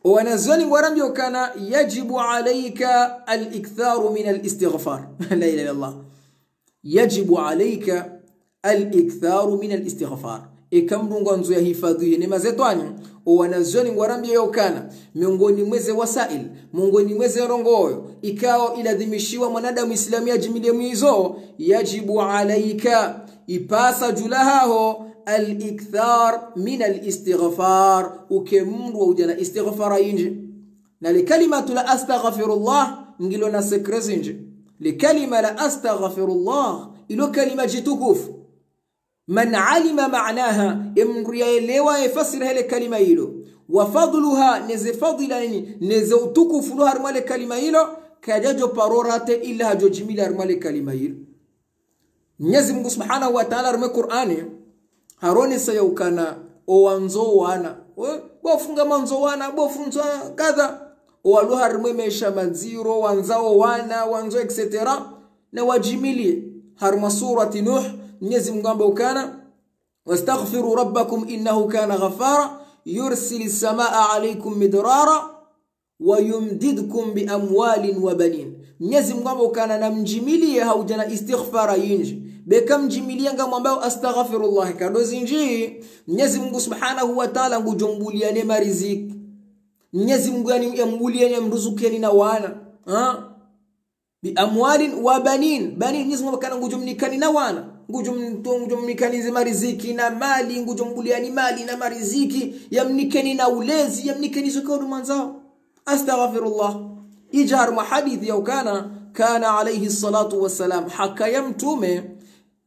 Owanazioni ngwarambio ukana, يجب عليك الإكثار من الاستغفار. لا إله إلا الله. يجب عليك الإكثار من الاستغفار. Eka mndru ngwandzo yahifadhwihe ne mashetwani, owanazioni ngwarambio ukana, miongoni mwa ze wasail, miongoni mwa ze ndrongoo, ikao iladhimishiwa mwanadamu Islamu yadjimilie mwizo, يجب عليك, ipasa dju lahaho, الإكثار من الاستغفار, uke mndru wa udja na istighfara nyindji. Na le kalimatu la astaghfirullah, ngilo na secret zindji. Le kalima la astaghfirullah, ilo kalima djitukufu. من علم معناها, ye mndru yaelewa ye fasiri yahe le kalima lilo. وفضلها, ne ze fadhila ni, ne ze utukufu lo harimwa le kalima lilo, kadjadjo paro rate ila hadjo djimili harimwa le kalima lilo. Mnyezi Mungu Subhanahu wa Ta'ala harimwa Kur'ani, haronesa ya ukana, owandzo wana. O, bo funga mandzo wana, bo fundzo kadha. Owalo harimwa maesha madziro, wandzao wana, wandzo, et cetera. Na wadjimilie. Harimwa surati Nuh, Mnyezi Mungu hamba ukana, واستغفروا ربكم إنه كان غفارا يرسل السماء عليكم مدرارا ويمددكم بأموال وبنين. Mnyezi Mungu hamba ukana namdjimilie ha udja na istighfara nyindji. Beka mdjimilie ngamwambao astaghfirullah nkado zindji, Mnyezi Mungu Subhanahu wa Ta'ala ngudjo mbuliani mariziki. Mnyezi Mungu yani yambuliani, yamruzukeni na wana. Ha? بأموال وبنين. Banin, Mnyezi Mungu hamba ukana ngudjo mnikani na wana. Ngudjo mtu-, ngudjo mnikani ze mariziki na mali, ngudjo mbuliani mali na mariziki, yamnikeni na ulezi, yamnikeni zo nkado mwandzao. Astaghfirullah. Idja harimwa hadith ya ukana, كان عليه الصلاة والسلام, hakaya mtrume,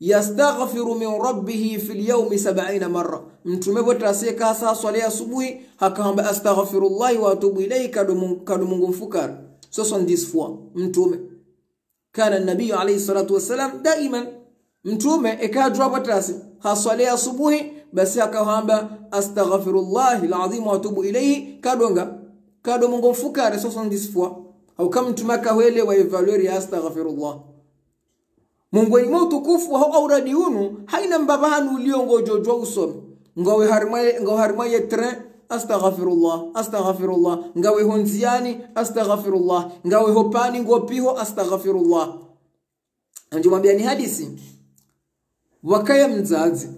يستغفر من ربه في اليوم سبعين مرة. Mtrume bo tasi eka hasa haswali ya asubuhi, haka hamba أستغفر الله وأتوب إليه nkado mun-, nkado mungu mfukare. Soixante-dix fois. Mtrume. كان النبي عليه الصلاة والسلام دائما. Mtrume eka hadjuwa bo tasi, haswali ya asubuhi, basi haka hamba أستغفر الله العظيم وأتوب إليه nkado nga, nkado mungu mfukare soixante-dix fois. Hauka mtrume haka hwelewa ye valeur ya astaghfirullah. Mongoni mwa utukufu waho auradi unu, haina mbapvi hanu ulio ngodjo djuwa usome. Ngawe harimwa, ngawe harimwa ye train, astaghfirullah, astaghfirullah. Ngawe ho ndziani, astaghfirullah. Ngawe ho pvahani ngo piho, astaghfirullah. Ngamdjo mwambiani hadisi. Pvwakaya mdzadze.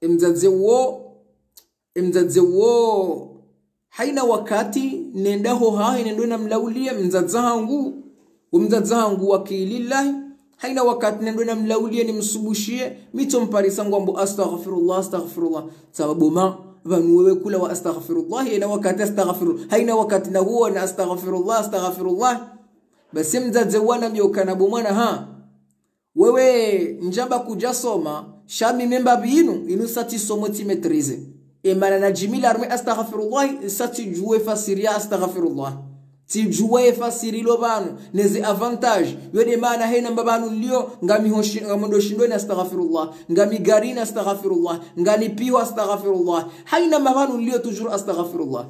Emdzadze wo, emdzadze wo. Haina wakati nenda ho hahe nendo namlaulie mdzadze hangu. Omdzadze hangu wa kilillahi. Haina wakati nendo namlaulie nimsubushie. Mi tso mparisa ngwambo astaghfirullah, astaghfirullah. Sababu ma, pvanu wewe kula wa astaghfirullah. Haina wakati astaghfirullah. Haina wakati nahuona astaghfirullah, astaghfirullah. Basi mdzadze wo hanambia ukana bo mwana ha. Wewe ndjamba kudjasoma, sha mi memba pvinu, inu sa tsisomo tsi maîtrise. Emana nadjimili harumwa astaghfirullah, sa tsidjuwe fasiri ya astaghfirullah. Tsidjuwe fasiri lo pvanu, neze avantage. Yo nde mana haina mba pvanu nilio, ngami hoshi-, ngamwendo shindoni astaghfirullah. Ngami garini astaghfirullah. Ngani piho astaghfirullah. Haina mba pvanu nilio toujours astaghfirullah.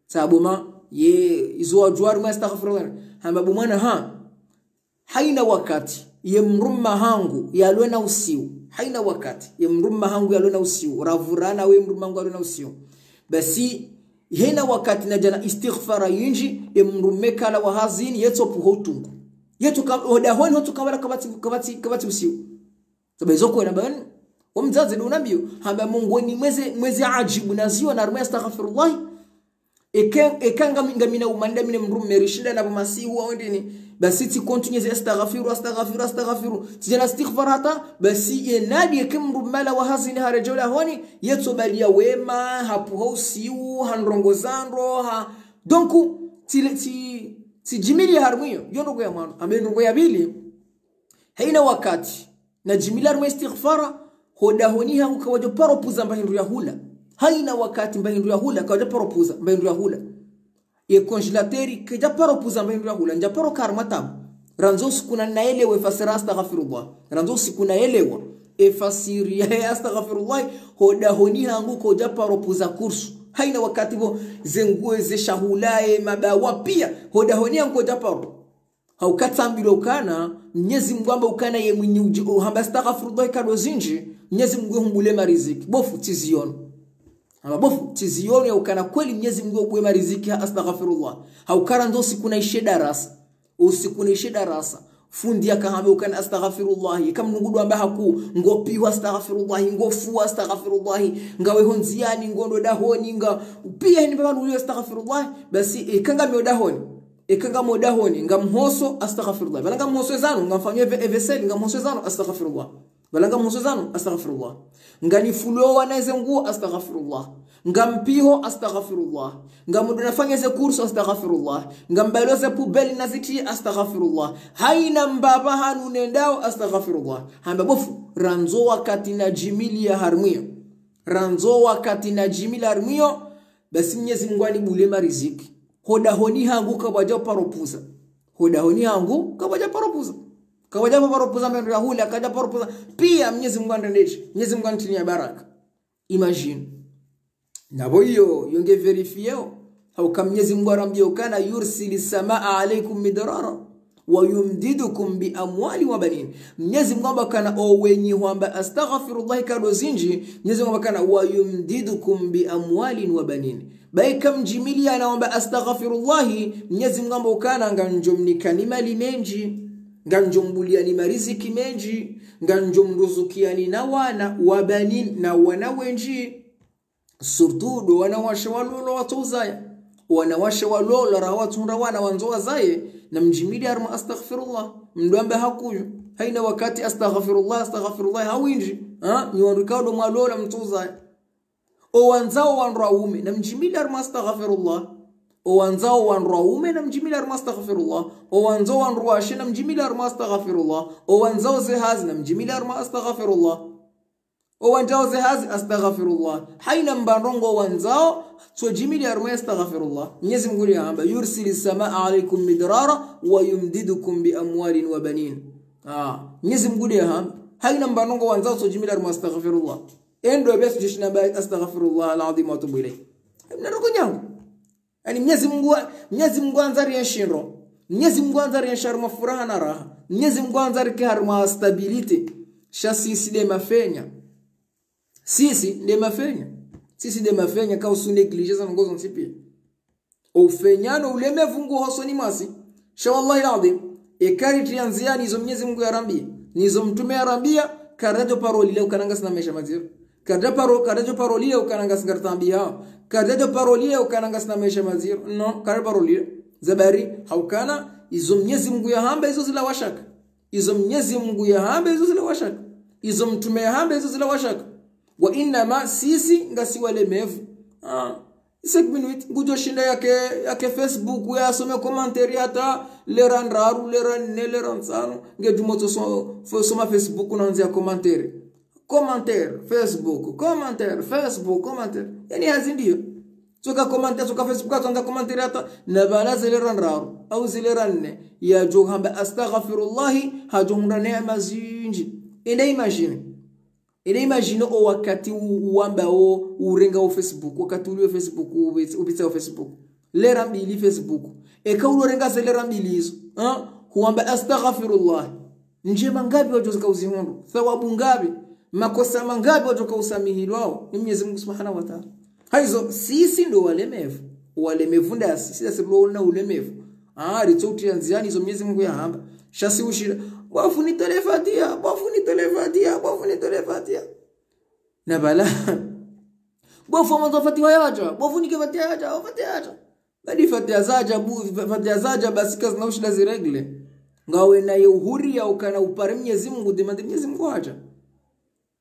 Sababu ma, ye, izo wadjuwa harumwa astaghfirullah. Hamba bo mwana ha. Haina wakati, ye mdrume hangu, yalwe na usiu. Haina wakati, ye mdrume hangu yalwe na usiu. Ravurana we mdrume hangu yalwe na usiu. Basi, haina wakati nadja na istighfara yindji, ye mdrume kala wa hazini, yetso pvuha utungu. Yetso ka-, odahoni hotso kawala kapvatsi, kapvatsi, kapvatsi usiu. Sababu izo kwena pvanu, omdzadze ndo unambio, hamba mongoni mweze, mweze ajibu naziona harumwa astaghfirullah. Eka, eka ngami, ngamina umanda mine mdrume rishinda na pvamasihu wa ondini. Basi tsi continuer ze astaghfiru, astaghfiru, astaghfiru. Tsidjana istighfar hata, basi ye nadi eke mdrume la wa hazini haredjea odahoni, yetso balia wema, hapvuha usiu, ha ndrongo zandro, ha. Donc, tsi, tsi, tsidjimili harumwa iyo, yo ndrongo ya mwando. Amba ndrongo ya pvili, haina wakati, nadjimili harumwa istighfara, hodahoni hangu kawadja paro pvuza mba hindru ya hula. Haina wakati mba hindru ya hula, kawadja paro pvuza mba hindru ya hula. Ye congélateur, kaidja paro pvuza mba hindru ya hula, ndja paro ka harumwa tabu. Randzi usiku na naelewe fasiri ya astaghfirullah. Randzi usiku naelewa. Efasiri ya astaghfirullah, hodahoni hangu kawadja paro pvuza kursu. Haina wakati pvo, ze nguo ze shahula, e mabawa pia, hodahoni hangu kawadja paro. Hauka tsambilwa ukana, Mnyezi Mungu hamba ukana ye mwinyi udji, uhamba astaghfirullah nkado zindji, Mnyezi Mungu ye humbule mariziki. Bo fundi tsi ziono. Hamba bo fundi tsi ziono ya ukana kweli Mnyezi Mungu ye humbule mariziki ha astaghfirullah. Hauka randzi usiku naishe darasa. Usiku naishe darasa. Fundi yakahamba ukana astaghfirullah. Eka mnungu ndo hamba haku, ngo piho astaghfirullah, ngo fuo astaghfirullah. Ngawe ho ndziani, ngondo dahoni, nga. Pia hini pvanu uyo astaghfirullah. Basi, eka ngami odahoni. Eka ngami odahoni, ngamhoso, astaghfirullah. Pvala ngamhoso ezanu, ngamfanyo eve-, eveseli, ngamhoso ezanu, astaghfirullah. Pvala ngamhoso ezanu, astaghfirullah. Nganifulo wana eze nguo, astaghfirullah. Ngampiho, astaghfirullah. Ngamdjo nafanye ze kursu, astaghfirullah. Ngambalo ze poubelle nazitrie, astaghfirullah. Haina mba pvahanu nendao, astaghfirullah. Hamba bo fundi, randzi wakati nadjimili ya harumwa iyo. Randzi wakati nadjimili harumwa iyo, basi Mnyezi Mungu anibulie mariziki. Hodahoni hangu kawadja paro pvuza. Hodahoni hangu kawadja paro pvuza. Kawadja paro pvuza mba hindru ya hula, kawadja paro pvuza. Pia Mnyezi Mungu anrendeshi. Mnyezi Mungu anitiliya baraka. Imagine. Na pvo iyo, yo nge vérifier yo. Hauka Mnyezi Mungu harambia ukana يرسل السماء عليكم مدرارا ويمددكم بأموال وبنين. Mnyezi Mungu hamba ukana owenyi hwamba astaghfirullah nkado zindji, Mnyezi Mungu hamba ukana ويمددكم بأموال وبنين. Ba eka mdjimili ya na wamba astaghfirullah, Mnyezi Mungu hamba ukana ngamdjo mnikani mali mendji, ngamdjo mbuliani mariziki mendji, ngamdjo mruzukiani na wana, وبنين, na wana wendji. Surtout ndo wanawashe walolwa watso uzaya. Wanawashe walolwa raha watsuhundra wana wandzo wazaye, namdjimili harumwa astaghfirullah. Mdru ambe hakuyu. Haina wakati astaghfirullah, astaghfirullah, ha windji. Ha? Nyi wandru ikao ndo mwalolwa mtso uzaya. Owandzao wandru waume, namdjimili harumwa astaghfirullah. Owandzao wandru waume, namdjimili harumwa astaghfirullah. Owandzao wandru washe, namdjimili harumwa astaghfirullah. Owandzao ze hazi, namdjimili harumwa astaghfirullah. Owandzao ze hazi, astaghfirullah. Haina mba ndrongo wandzao, tsodjimili harumwa astaghfirullah. Mnyezi Mungu nde hamba, يرسل السماء عليكم مدرارا ويمددكم بأموال وبنين. Ah, Mnyezi Mungu nde hamba, haina mba ndrongo wandzao, tsodjimili harumwa astaghfirullah. Endo bes jishina ba astaghfirullah العظيم وأتوب إليه. Mna ndrongo nyangu. Yaani Mnyezi Mungu wa-, Mnyezi Mungu handza rienshi ndro. Mnyezi Mungu handza rienshi harumwa furaha na raha. Mnyezi Mungu handza rike harumwa stabilité. Sha sisi nde mafenya. Sisi nde mafenya. Sisi nde mafenya ka usu négligé za ndrongo zontsi pia. Ufenyano ulemevu ngu hosoni mwasi. Sha wallahi ladhwim, eka ritriya ndziani izo Mnyezi Mungu yarambiya, nizo mtrume yarambiya, karidjo paro lila ukana ngasina maesha madziro. Karidjo paro, karidjo paro lila ukana ngasi ngaritaabiha. Karidjo paro lila ukana ngasina maesha madziro. Non, karidjo paro lila. Zabari, haukana, izo Mnyezi Mungu yahamba izo zilawa shaka. Izo Mnyezi Mungu yahamba izo zilawa shaka. Izo mtrume yahamba izo zilawa shaka. Wa innama sisi ngasi walemevu. Ah, cinq minutes, ngudjo shinda yake, yake Facebook, yasome commentaire hata lera ndraru, lera nne, lera ntsanu, ngudjo motso so-, fo-, soma Facebook na ndziya commentaire. Commentaire, Facebook, commentaire, Facebook, commentaire. Yaani hazi ndiyo. Tsoka commentaire, tsoka Facebook, atsandza commentaire hata, na pvala ze lera ndraru, au ze lera nne, yadjo hamba astaghfirullahi, hadjo hundra neema zinji. Enda imagine. Enda imagine o wakati u-, uwamba o, urenga o Facebook, wakati uliyo Facebook, ubitsa, ubitsa o Facebook. Lera mbili Facebook. Eka ulorenga ze lera mbili izo, ha? Huwamba astaghfirullah. Ndjema ngapvi wadjo zika uzihundru? Thawabu ngapvi? Makosa mangapvi wadjo ka usamihilwao ni Mnyezi Mungu Subhanahu wa Ta'ala? Haizo, sisi ndo walemevu. Walemevu ndasi, sisi ndasi lona ulemevu. Ah, ritso utriya ndziani izo Mnyezi Mungu yahamba. Sha si ushinda. Bo fundi nitolee Fatiha, bo fundi nitolee Fatiha, bo fundi nitolee Fatiha. Na pvala. Bo fundi mwandzo Fatiha yadja, bo fundi ke Fatiha yadja, o Fatiha yadja. Badi Fatiha zadja, bu-, Fatiha zadja, basi kazina ushinda zi régler. Ngawe na ye uhuriya ukana upare Mnyezi Mungu, demande Mnyezi Mungu hadja.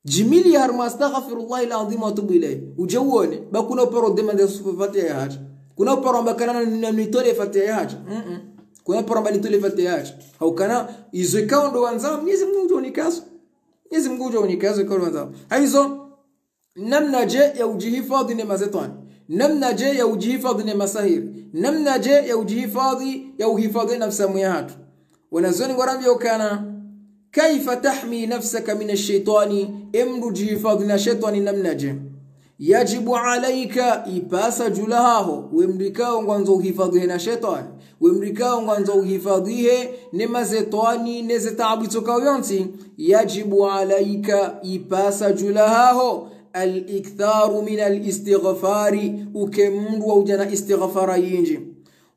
Djimili ya harumwa astaghfirullahi al-azim wa atubu ilayh. Udje uone, ba kuna uparo demande Fatiha yahadja. Kuna uparo amba kana na, na nitolee Fatiha yahadja. Mm-mm. Kuna uparo amba nitolee Fatiha yahadja. Haukana, izo ikao ndo wandzao, Mnyezi Mungu udjo unikazo. Mnyezi Mungu udjo unikazo ikao ndo wandzao. Haizo, namnadje ya udjihifadhi ne mashetwani. Namnadje ya udjihifadhi ne masahiri. Namnadje ya udjihifadhi, ya uhifadhi nafsi yahatru. Wanazuoni ngwarambiya ukana, كيف تحمي نفسك من الشيطان, e mndru udjihifadhi na shetwani namnadje? يجب عليك, ipasa djuu lahaho, we mndru ikao ngwandzo uhifadhihe na shetwani, we mndru ikao ngwandzo uhifadhihe ne mashetwani, ne ze taabu itsoka yontsi, يجب عليك, ipasa djuu lahaho, الإكثار من الاستغفار, uke mndru wa udja na istighfara yinji.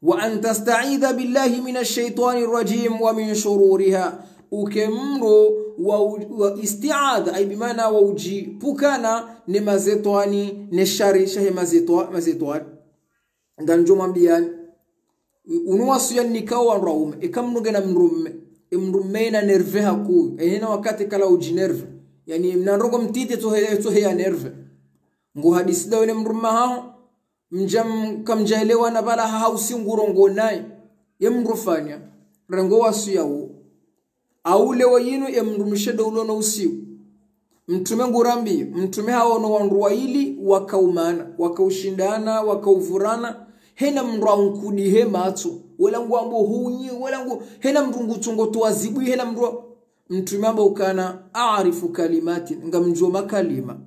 وأن تستعيذ بالله من الشيطان الرجيم ومن شرورها. Uke mndru wa u-, wa isti'adha, ay bimaana wa udjipvukana ne mashetwani, ne shari shahe mashetwa-, mashetwani. Ngamdjo mwambiyani. Unu wasiya nikao wandru waume. Eka mndru ngena mdrume. E mdrume na nerve hakuu. E hena wakati kala udji nerve. Yaani, mna ndrongo mtiti tsohe, tsohe ya nerve. Ngu hadisi ndawe ne mdrume haho. Mdja m-, kamdjaelewana pvala ha usiu ngurongoa naye. Ye mndru fanya. Renga wasiya wo. Au leo yinu ye mndru mshe ndo ulono usiu. Mtrume ngurambiya, mtrume haono wandru waili wakaumana, wakaushindana, wakauvurana. Hena mndru aunkudihe matso. Wala ngwambo hunyi, wala ngu-, hena mndru ngutsungo tuwazibwi, hena mndru wa-, Mtrume hamba ukana, أعرف كلمات, ngamdjuo makalima.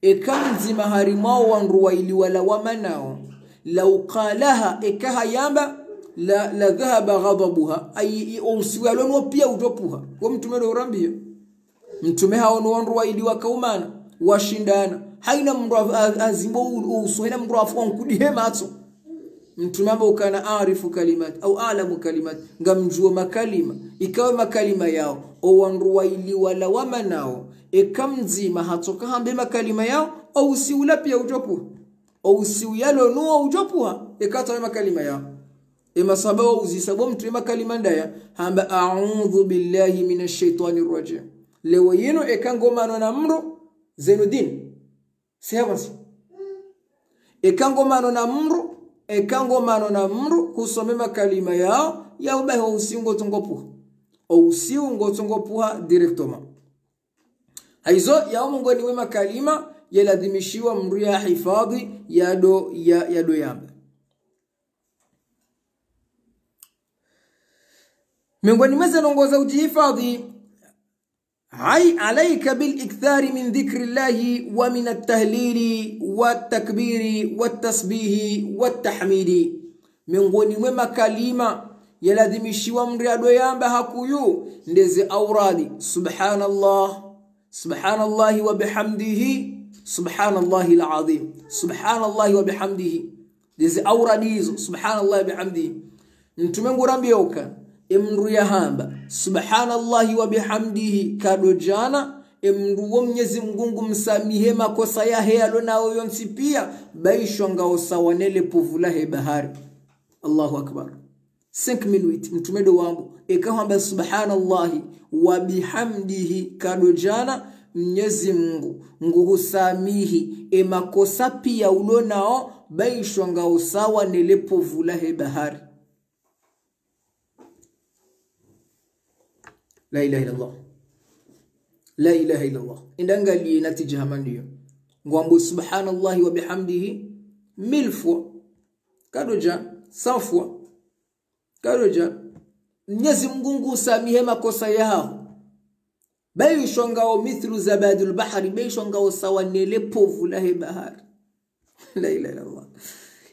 Eka mdzima harimwa wo wandru waili walawamanao, لو قالها, eka hayamba, la, لذهب غضبها, ayi, i, o usiu yalono pia udjopvuha. Wo mtrume ndo urambiya. Mtrume haono wandru waili wakaumana, washindana. Haina mndru a-, a-, azimbo u-, uso, haina mndru afu ankudihe matso. Mtrume hamba ukana أعرف كلمات, au أعلم كلمات, ngamdjuo makalima. Ikao makalima yao, o wandru waili walawamanao, eka mdzima hatsoka hambe makalima yao, o usiu ula pia udjopvuha. O usiu yalono udjopvuha, eka hatsoka makalima yao. E maswahaba wauzisa bo mtrume makalima ndaya, hamba, أعوذ بالله من الشيطان الرجيم. Leo yinu eka ngomano na mndru, Zainuddin. Si hapvasi. Eka ngomano na mndru, eka ngomano na mndru, husome makalima yao, ya ubahi o usiu ngotsongopvuha. O usiu ngotsongopvuha directement. Haizo, yao mengoni mwe makalima, yalazimishiwa mndru yahifadhi, yado, ya, yado yamba. Mengoni mwe ze ndrongo za udjihifadhi, أي عليك بالإكثار من ذكر الله ومن التهليل والتكبير والتسبيح والتحميد. Mengoni mwe makalima yalazimishiwa mndru yado yamba hakuu, ndeze auradi, سبحان الله، سبحان الله وبحمده، Subhanallahi al-azim. Subhanallahi wa bihamdihi. Ndeze auradi izo. Subhanallahi wa bihamdihi. Mtrume ngurambiya uka, emndru yahamba Subhanallahi wa bihamdihi nkado djana, emndru wo Mnyezi Mngu ngumsamihi emakosa yahe yalo nayo yontsi piya, bayishwa ngawo sawa nele povu lahe bahari. Allahu Akbar. Cinq minutes, Mtrume ndo wambo, eka hwamba Subhanallahi wa bihamdihi nkado djana, Mnyezi Mngu nguhusamihi emakosa piya ulo nayo, bayishwa ngawo sawa nele povu lahe bahari. La ilaha illallah. La ilaha illallah. Enda ngaliye natija hama ndiyo. Ngwambo Subhanallahi wa bihamdihi mille fois. Nkado djana, cent fois. Nkado djana. Mnyezi Mngu nguhusamihi emakosa yaho. Bayishwa ngawo mithlu zabadul bahari, bayishwa ngawo sawa nele povu lahe bahari. La ilaha illallah.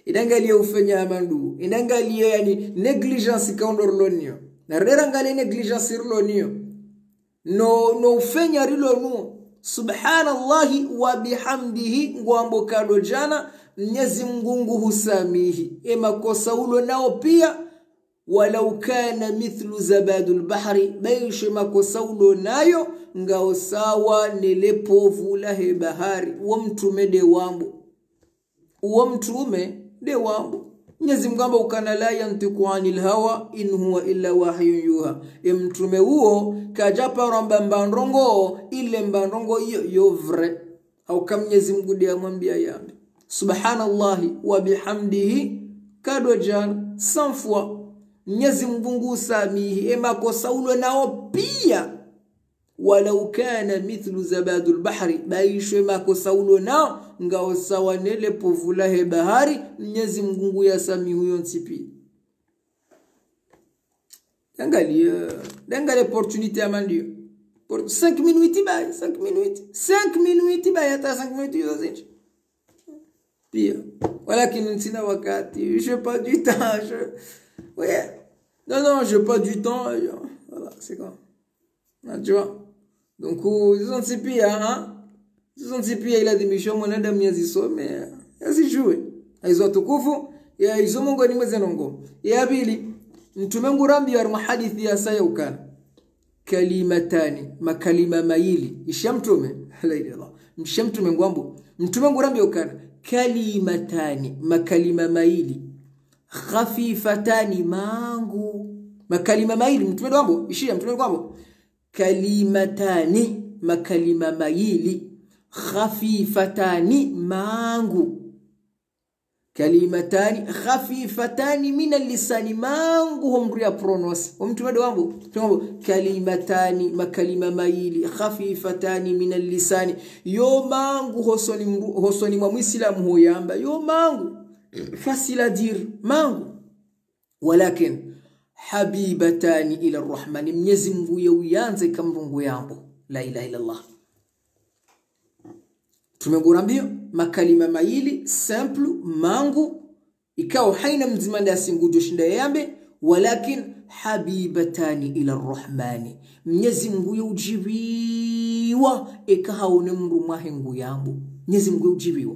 Enda ngaliye ufenya hama ndo. Enda ngaliye, yani, négligence ikao ndo rilo nayo. Na rera ngaliye négligence rilo nayo. No, no ufenya rilo nayo. Subhanallahi wa bihamdihi, ngwambo nkado djana, Mnyezi Mngu nguhusamihi emakosa ulo nayo piya, ولو كان مثل زبد البحر, bayishwa emakosa ulo nayo ngawo sawa nele povu lahe bahari. Wo Mtrume nde wambo. Wo Mtrume nde wambo. Mnyezi Mngu hamba ukana لا ينطق عن الهوى إن هو إلا وحي يوحى. Emtrume uwo kadja paro amba mba ndrongo, ile mba ndrongo iyo yo vrai. Hauka Mnyezi Mngu nde yamwambiya yambe. Subhanallahi wa bihamdihi, nkado djana, cent fois. Mnyezi Mngu nguhusamihi emakosa ulo nayo piya. ولو كان مثل زبد البحر, bayishwa emakosa ulo nayo ngawo sawa nele povu lahe bahari, Mnyezi Mngu nguyasamihi yontsi piya. Enda ngaliye, enda ngaliye opportunité hama ndiyo. Pour cinq minutes bahi, cinq minutes. Cinq minutes bahi, hata cinq minutes izo zindji piya. Walakini ntsina wakati, j'ai pas du temps, je, ouais. Non, non, j'ai pas du temps, je, voilà, c'est comme, ah, tu vois. Donc, euh, izo zontsi piya, hein. Izo zontsi piya ilazimisha mwanadamu yazisome, yazijue. Hayizo watukufu, ya izo mongoni mwa ze ndrongo. Ya pvili, Mtrume ngurambiya harimwa hadisi yasaya ukana كلمتان, makalima mayili. Ishiya Mtrume, la ilaha illallah. Ishiya Mtrume ngwambo. Mtrume ngurambiya ukana كلمتان, makalima mayili. خفيفتان, mangu. Makalima mayili, Mtrume ndo wambo. Ishiya Mtrume ngwambo. كلمتان, makalima mayili. خفيفتان, mangu. كلمتان خفيفتان من اللسان, mangu ho mndru ya prononce. Wo Mtrume ndo wambo, Mtrume wambo, كلمتان, makalima mayili, خفيفتان من اللسان. Yo mangu hosoni mndru, hosoni mwa Muislamu huyamba. Yo mangu. Facile à dire, mangu. ولكن حبيبتان إلى الرحمن, Mnyezi Mngu ye uyandza eka mndru nguyambo. La ilaha illallah. Mtrume ngurambiya makalima mayili, simple, mangu, ikao hayina mdzima ndasi ngudjo shinda yayambe, ولكن حبيبتان إلى الرحمن. Mnyezi Mngu ye udjiviwa eka haone mndru mwahe nguyambo. Mnyezi Mngu ye udjiviwa.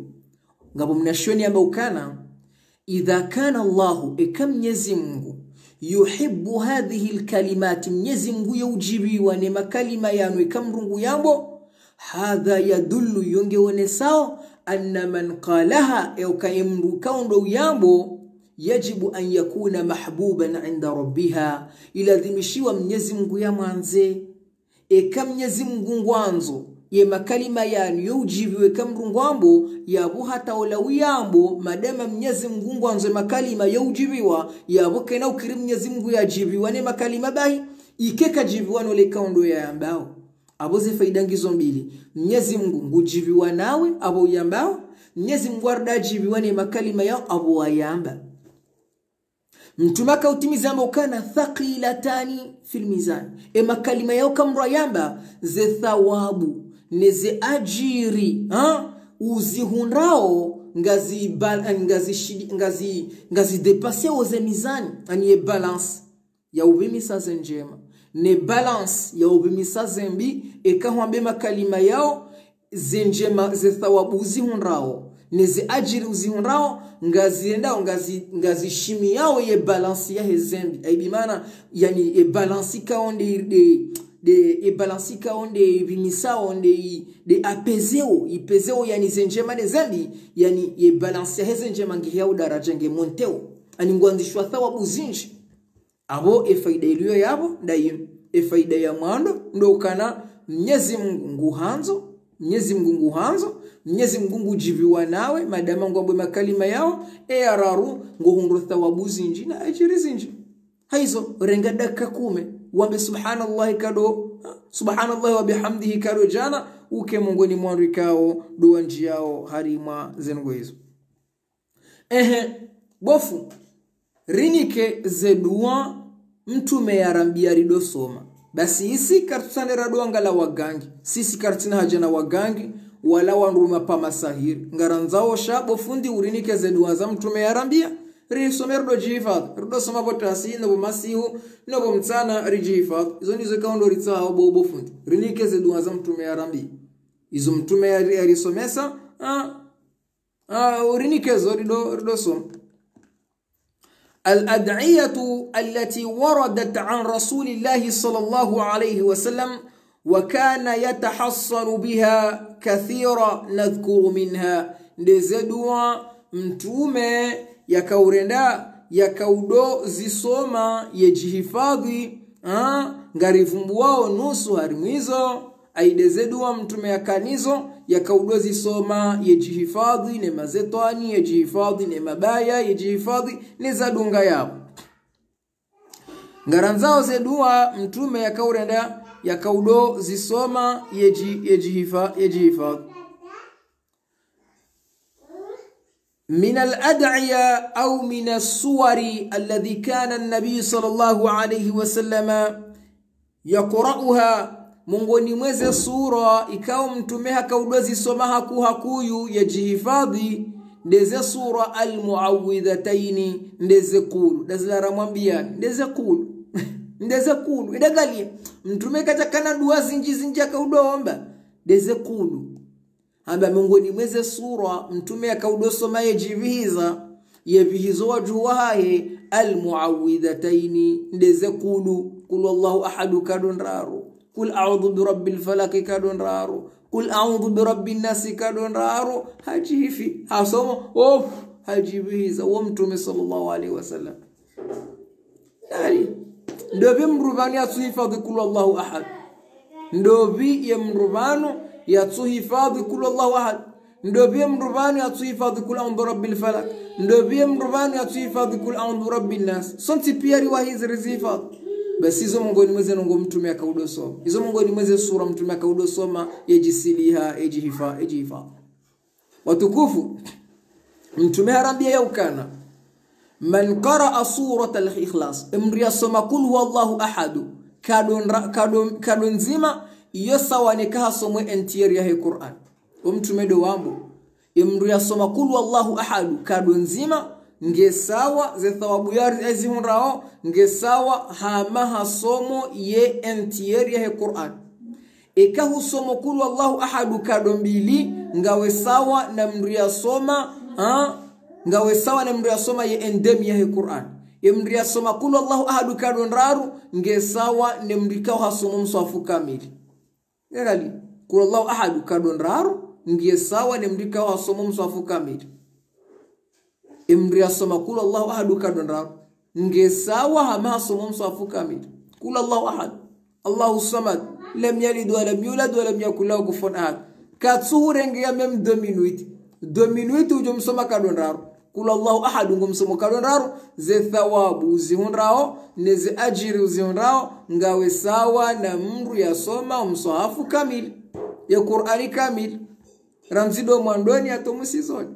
Ngapvo mnashioni yamba ukana, إذا كان الله, eka Mnyezi Mngu, يحب هذه الكلمات, Mnyezi Mngu ye udjiviwa ne makalima yanu eka mndru nguyambo, هذا يدل, yo nge onesao, أن من قالها, e uka ye mndru ikao ndo uyambo, يجب أن يكون محبوبا عند ربها, ilazimishiwa Mnyezi Mngu yamwandze. Eka Mnyezi Mngu ngwandzo ye makalima yanu yo udjiviwa eka mndru ngwambo, yapvo hata ola uyambo, madama Mnyezi Mngu ngwandzo ye makalima yo udjiviwa, yapvo kayina ukiri Mnyezi Mngu yadjiviwa ne makalima bahi, ike kadjiviwa no le ikao ndo yayambao. Apvo ze faida ngizo mbili. Mnyezi Mngu ngudjiviwa nawe apvo uyambao, Mnyezi Mngu harudi hadjiviwa ne makalima yao apvo wayamba. Mtrume haka utimiza yamba ukana ثقيلتان في الميزان. E makalima yao eka mndru ayamba, ze thawabu ne ze adjiri, ha, uzihundrao ngazi bal-, ngazi shidi-, ngazi, ngazi dépasséo ze mizani, ani ye balance ya upvimisa ze ndjema, ne balance ya upvimisa ze mbi, eka hwamba e makalima yao, ze ndjema, ze thawabu uzihundrao, ne ze adjiri uzihundrao, ngaziendao, ngazi, ngazishimiyao ye balance yahe zembi. Ayi bi maana, yaani, ye balance ikao nde, nde, nde, ye balance ikao nde ipvimisao, nde i, nde apezeo, ipezeo, yaani, ze ndjema ne zembi, yaani, ye balance yahe ze ndjema ngiyo daraja nge monteo. Yaani, ngwandzishwa thawabu zindji. Apvo e faida iliyo yapvo, ndayi, e faida ya mwando, ndo ukana Mnyezi Mungu nguhandzo, Mnyezi Mungu nguhandzo, Mnyezi Mungu ngudjiviwa nawe, madamu ngwambwe makalima yao, e ya raru, ngohundro thawabu zindji na adjiri zindji. Hayizo, renga dakika kume, wambe subhanallah kado, subhanallah wa bihamdihi kado djana, uke mongoni mwa wandru ikao, ndo wandjiyao, harimwa ze ndrongoo izo. Ehe, bo fundi, rinike ze dua mtrume yarambiya ridosoma. Basi isi karitsandera dua ngala wagangi. Sisi karitsina haja na wagangi, wala wandru mapva masahiri. Ngarandzao sha bo fundi urinike ze dua za mtrume yarambiya, risome ridodjihifadhi. Ridosoma pvo tasi, no pvo masihu, no pvo mtsana, ridjihifadhi. Izo ndizo ikao ndo ritsahao bo, bo fundi. Rinike ze dua za mtrume yarambiya. Izo mtrume yari, yarisomesa, ah, Ah, urinike zo rido, ridosoma. الأدعية التي وردت عن رسول الله صلى الله عليه وسلم وكان يتحصن بها كثيرا نذكر منها. Nde ze dua mtrume yakaurenda, yakaudozisoma yedjihifadhi, ah, ngarivumbuwao nusu harimwa izo. Ayi nde ze dua mtrume yakanazo, yakaudozisoma, yedjihifadhi ne mashetwani, yedjihifadhi ne mabaya, yedjihifadhi ne zadunga yapvo. Ngarandzao ze dua mtrume yakaurenda, yakaudozisoma, yedji, yedjihifa, yedjihifadhi. من الأدعية أو من السور الذي كان النبي صلى الله عليه وسلم يقرأها, mongoni mwa ze sura ikao mtrume hakaudozisoma haku hakuyu yedjihifadhi, nde ze sura المعوذتين, nde ze kulu, nde zila ramwambiya, nde ze kulu, nde ze kulu, idagaliya, mtrume kadjakana dua zindji zindji yakaudoomba, nde ze kulu. Hamba mongoni mwa ze sura, mtrume yakaudosoma yedjipvihiza, yepvihizo wadjuhu wahahe, المعوذتين, nde ze kulu, قل هو الله أحد kado ndraru, قل أعوذ برب الفلق kado ndraru, قل أعوذ برب الناس kado ndraru, hadjihifi, hasomo, of, hadjipvihiza, wo mtrume صلى الله عليه وسلم. Yaani, ndopvi mdru pvanu yatsuhifadhi قل هو الله أحد. Ndopvi ye mdru pvanu yatsuhifadhi قل هو الله أحد. Ndopvi ye mdru pvanu yatsuhifadhi قل أعوذ برب الفلق. Ndopvi ye mdru pvanu yatsuhifadhi قل أعوذ برب الناس. Sontsi piya riwahizi rizihifadhi. Basi izo mongoni mwa ze ndrongoo mtrume yakaudosoma. Izo mongoni mwa ze sura mtrume yakaudosoma, yedjisiliha, yedjihifa, yedjihifadhi. Watukufu, mtrume harambiya ya ukana, من قرأ سورة الإخلاص, emdru yasoma قل هو الله أحد, kado nra, kado, kado ndzima, iyo sawa neka hasoma entière yahe Qur'an. O mtrume ndo wambo, emdru yasoma قل هو الله أحد, kado ndzima, nge sawa, ze thawabu ya, yazihundrao, nge sawa, hama hasomo ye entière yahe Qur'an. Eka husomo قل هو الله أحد kado mbili, ngawe sawa na mdru yasoma, ha? Ngawe sawa na mdru yasoma ye endemi yahe Qur'an. Ye mdru yasoma قل هو الله أحد kado ndraru, nge sawa ne mdru ikao hasomo mswafu kamili. Nge gali, قل هو الله أحد kado ndraru, nge sawa ne mdru ikao hasomo mswafu kamili. Emdru yasoma قل هو الله أحد kado ndraru, nge sawa hama hasomo mswafu kamili. قل هو الله أحد، الله الصمد، لم يلد ولم يولد ولم يكن له كفوا أحد. Katsuhurengeya même deux minutes. Deux minutes udjo msoma kado ndraru. قل هو الله أحد ngo msomo kado ndraru, ze thawabu uzihundrao, ne ze adjiri uzihundrao, ngawe sawa na mdru yasoma mswafu kamili. Ye Qur'ani kamili. Randzi ndo mwandoni hata mwisoni.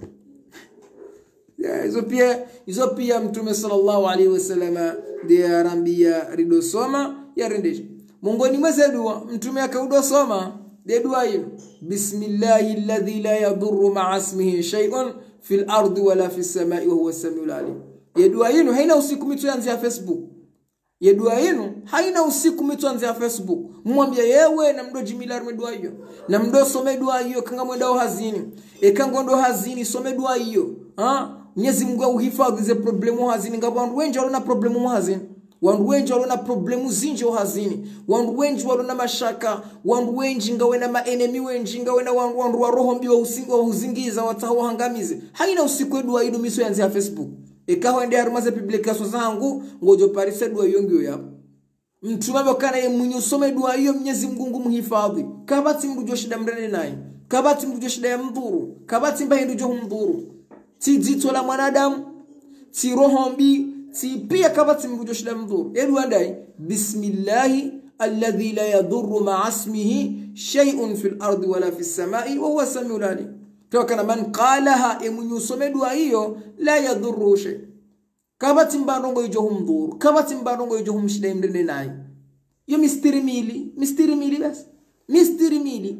Ya, izo piya, izo piya mtrume صلى الله عليه وسلم nde yarambiya ridosoma, yarendesha. Mongoni mwa ze dua, mtrume yakaudosoma, nde dua inu: بسم الله الذي لا يضر مع اسمه شيء في الأرض ولا في السماء وهو السميع العليم. Ye dua inu, hayina usiku mitsu yandziha Facebook. Ye dua yinu, hayina usiku mi tsuandzi ha Facebook. Mwambiya yewe namdodjimila harumwa ye dua yiyo. Namdosome dua yiyo, eka ngamwendao hazini. Eka ngondo hazini, some dua yiyo. Ha? Mnyezi Mungu yahufadhwi ze problème hazini, ngapvo wandru wendji walona problème hazini. Wandru wendji walona problème zindji hazini. Wandru wendji walona mashaka. Wandru wendji ngawena ma ennemis wendji, ngawena wandru, wandru wa roho mbi wa usingi, wa uzingiza, watsaha wahangamize. Hayina usiku ye dua yinu mi tsuiandzi ha Facebook. Eka hwende harumwa ze publication zangu, ngodjo parisa dua yiyo ngiyo yapvo. Mtrume hamba ukana ye mwenye usome dua yiyo Mnyezi Mungu ngumuhifadhwi. Kapvatsi mndru djoshinda yamrende nayi. Kapvatsi mndru djoshinda yamdhuru. Kapvatsi mba hindru djohumdhuru. Tsi dzitso la mwanadamu. Tsi roho mbi. Tsi piya kapvatsi mndru djoshinda yamdhuru. Ye dua ndayi. بسم الله الذي لا يضر مع اسمه شيء في الأرض ولا في السماء وهو السميع العليم. Tsi ukana من قالها, ye mwenye usome dua yiyo, لا يضره شيء. Kapvatsi mba ndrongo idjo humdhuru, kapvatsi mba ndrongo idjo humshinda yamrende nayi. Yo mistiri mili, mistiri mili basi. Mistiri mili.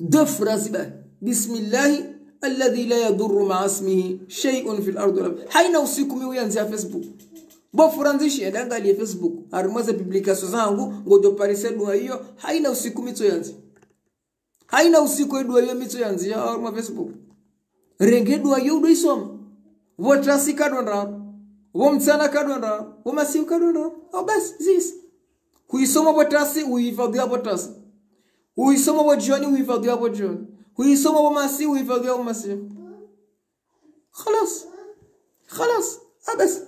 Deux phrases ba. بسم الله الذي لا يضر مع اسمه شيء في الأرض ولا في. Hayina usiku mi uiandzi ha Facebook. Bo furandzishi, enda angaliya Facebook. Harumwa ze publication zangu, ngodjo parisa dua yiyo, hayina usiku mi tsuiandzi. Hayina usiku ye dua yiyo mi tsuiandzi ya harumwa Facebook. Renge dua yiyo udo isoma. Pvo tasi nkado ndraru. Pvo mtsana nkado ndraru. Pvo masihu nkado ndraru. Au basi, zisa. Huisoma pvo tasi, uhifadhwi yapvo tasi. Huisoma pvo djioni, uhifadhwi yapvo djioni. Huisoma pvo masihu, uhifadhwi yapvo masihu. Khalas. Khalas. Abas.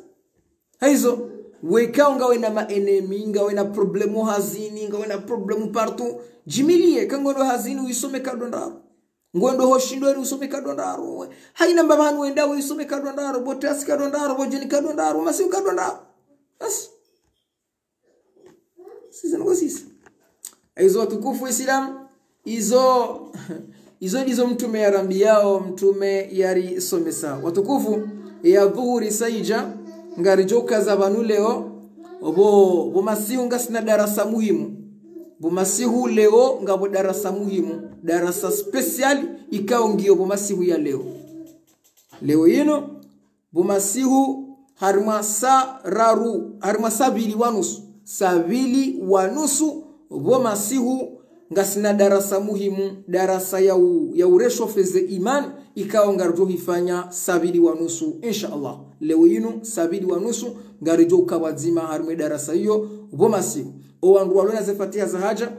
Hayizo, weka ngawena ma ennemis, ngawena problème hazini, ngawena problème partout. Djimiliye, eka ngondo hazini, uisome nkado ndraru. Ngondo hoshindoni, uisome nkado ndraru. Hayina mba pvahanu wendao, uisome nkado ndraru. Pvo tasi nkado ndraru, pvo djioni nkado ndraru, masihu nkado ndraru. Basi. Sisi nuko sisi. Izo watukufu Islam, izo, izo ndizo mtrume yarambiyao, mtrume yarisomesa. Watukufu, ya dhuhuri sa idja, ngaridjo ukaza pvanu leo, pvo, pvo masihu ngasina darasa muhimu. Pvo masihu leo ngapvo darasa muhimu, darasa spécial ikao ngiyo pvo masihu ya leo. Leo yinu, pvo masihu harumwa saa raru, harumwa saa mbili wa nusu. Saa mbili wa nusu, pvo masihu ngasina darasa muhimu, darasa ya u-, ya uréchauffer ze imani, ikao ngaridjo hifanya saa mbili wa nusu, insha Allah. Leo yinu, saa mbili wa nusu, ngaridjo uka pvwadzima harumwa ye darasa iyo, pvo masihu. O wandru walona ze fatiha za haja,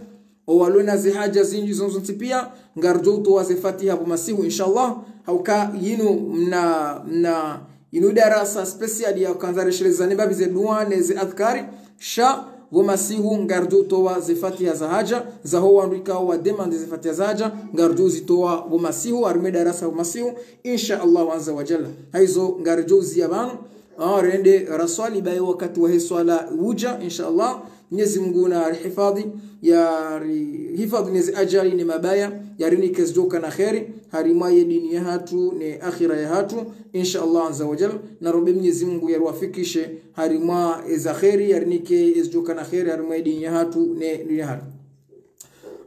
o walona ze haja zindji zontsi piya, ngaridjo utowa ze fatiha pvo masihu, insha Allah. Hauka yinu mna, mna, yinu darasa spécial ya ukandza rishelezane mbapvi ze dua ne ze adhkari, sha pvo masihu ngaridjo utowa ze fatiha za haja, zaho wandru ikao wa demande ze fatiha za haja, ngaridjo uzitowa pvo masihu, harumwa ye darasa pvo masihu, insha Allah azza wa jalla. Hayizo ngaridjo uziya pvanu, ah, rende raswali, baye wakati wahe swala udja, insha Allah. Mnyezi Mungu narihifadhwi, yarihifadhwi ne ze ajali ne mabaya, yarinike zidjoka na kheri, harumwa ye dini yahatru ne akhira yahatru, insha Allah azza wa jalla. Narombe Mnyezi Mungu yariwafikishe harumwa eza kheri, yarinike ezidjoka na kheri, harumwa ye dini yahatru ne dunia yahatru.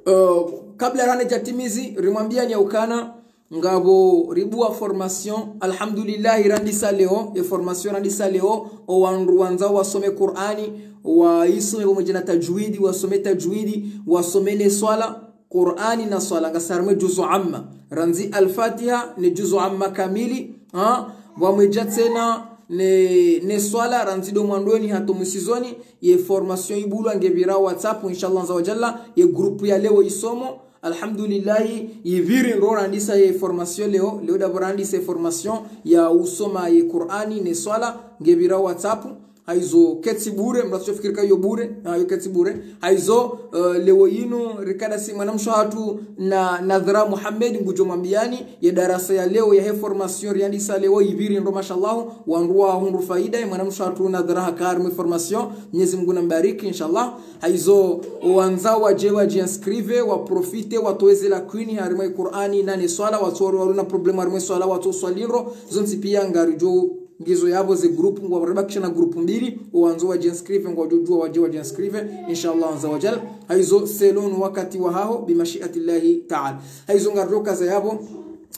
Eh, kabla rane djatimizi, rimwambiyani ya ukana, ngapvo ribuwa formation, alhamdulillah, randisa leo, ye formation randisa leo, o wandru wandzao wasome Kur'ani, waisome pvamwedja na tajwidi, wasome tajwidi, wasome ne swala, Kur'ani na swala, ngasi harumwa ye juzu amma. Randzi Al-Fatiha, ne juzu amma kamili, ha, pvamwedja tsena ne, ne swala, randzi do mwandoni hata mwisoni, ye formation ibulwa ngepvira WhatsApp, insha Allah azza wa jalla, ye groupe ya leo isomo, alhamdulillah, ipviri ndo randisa ye formation leo, leo ndapvo randisa ye formation ya usoma ye Kur'ani ne swala, ngepvira WhatsApp, hayizo ketsi bure, mndru yatsofikiri ka yo bure, ha, yo ketsi bure. Hayizo, eh, leo yinu, rikadasi mwanamshe hatru na Nadhra Muhammad ngudjo mwambiyani, ye darasa ya leo, yahe formation, riyandisa leo, ipviri ndo, mashallah, wandru wahundru fayida, ye mwanamshe hatru Nadhra haka harumwa ye formation, Mnyezi Mungu nambariki, insha Allah. Hayizo, wandzao wadje wadji inscrire, wa profiter, watowe ze lacunes harumwa ye Kur'ani na ne swala, watsori walona problème harumwa ye swala, watso swali ndro, zontsi piya ngaridjo, ngizo yapvo ze groupe, ngwaribakisha na groupe mbili, wandzao wadji inscrire, ngwadjo djuwa wadje wadji inscrire, insha Allah azza wa jalla. Hayizo, selon wakati wahaho, bi mashi'atillahi ta'ala. Hayizo ngaridjo ukaza yapvo,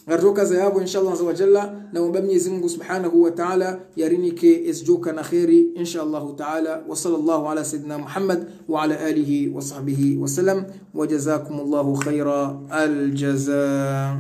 Ngaridjo kaza yapvo, inshallah azza wa jalla, na womba Mwenyezi Mungu subhanahu wa ta'ala yarinike ezidjoka na kheri, inshallah ta'ala. Wa sallallahu ala sayyidina Muhammad wa ala alihi wa sahbihi wa sallam. Wa jazakumullahu khaira al-jaza.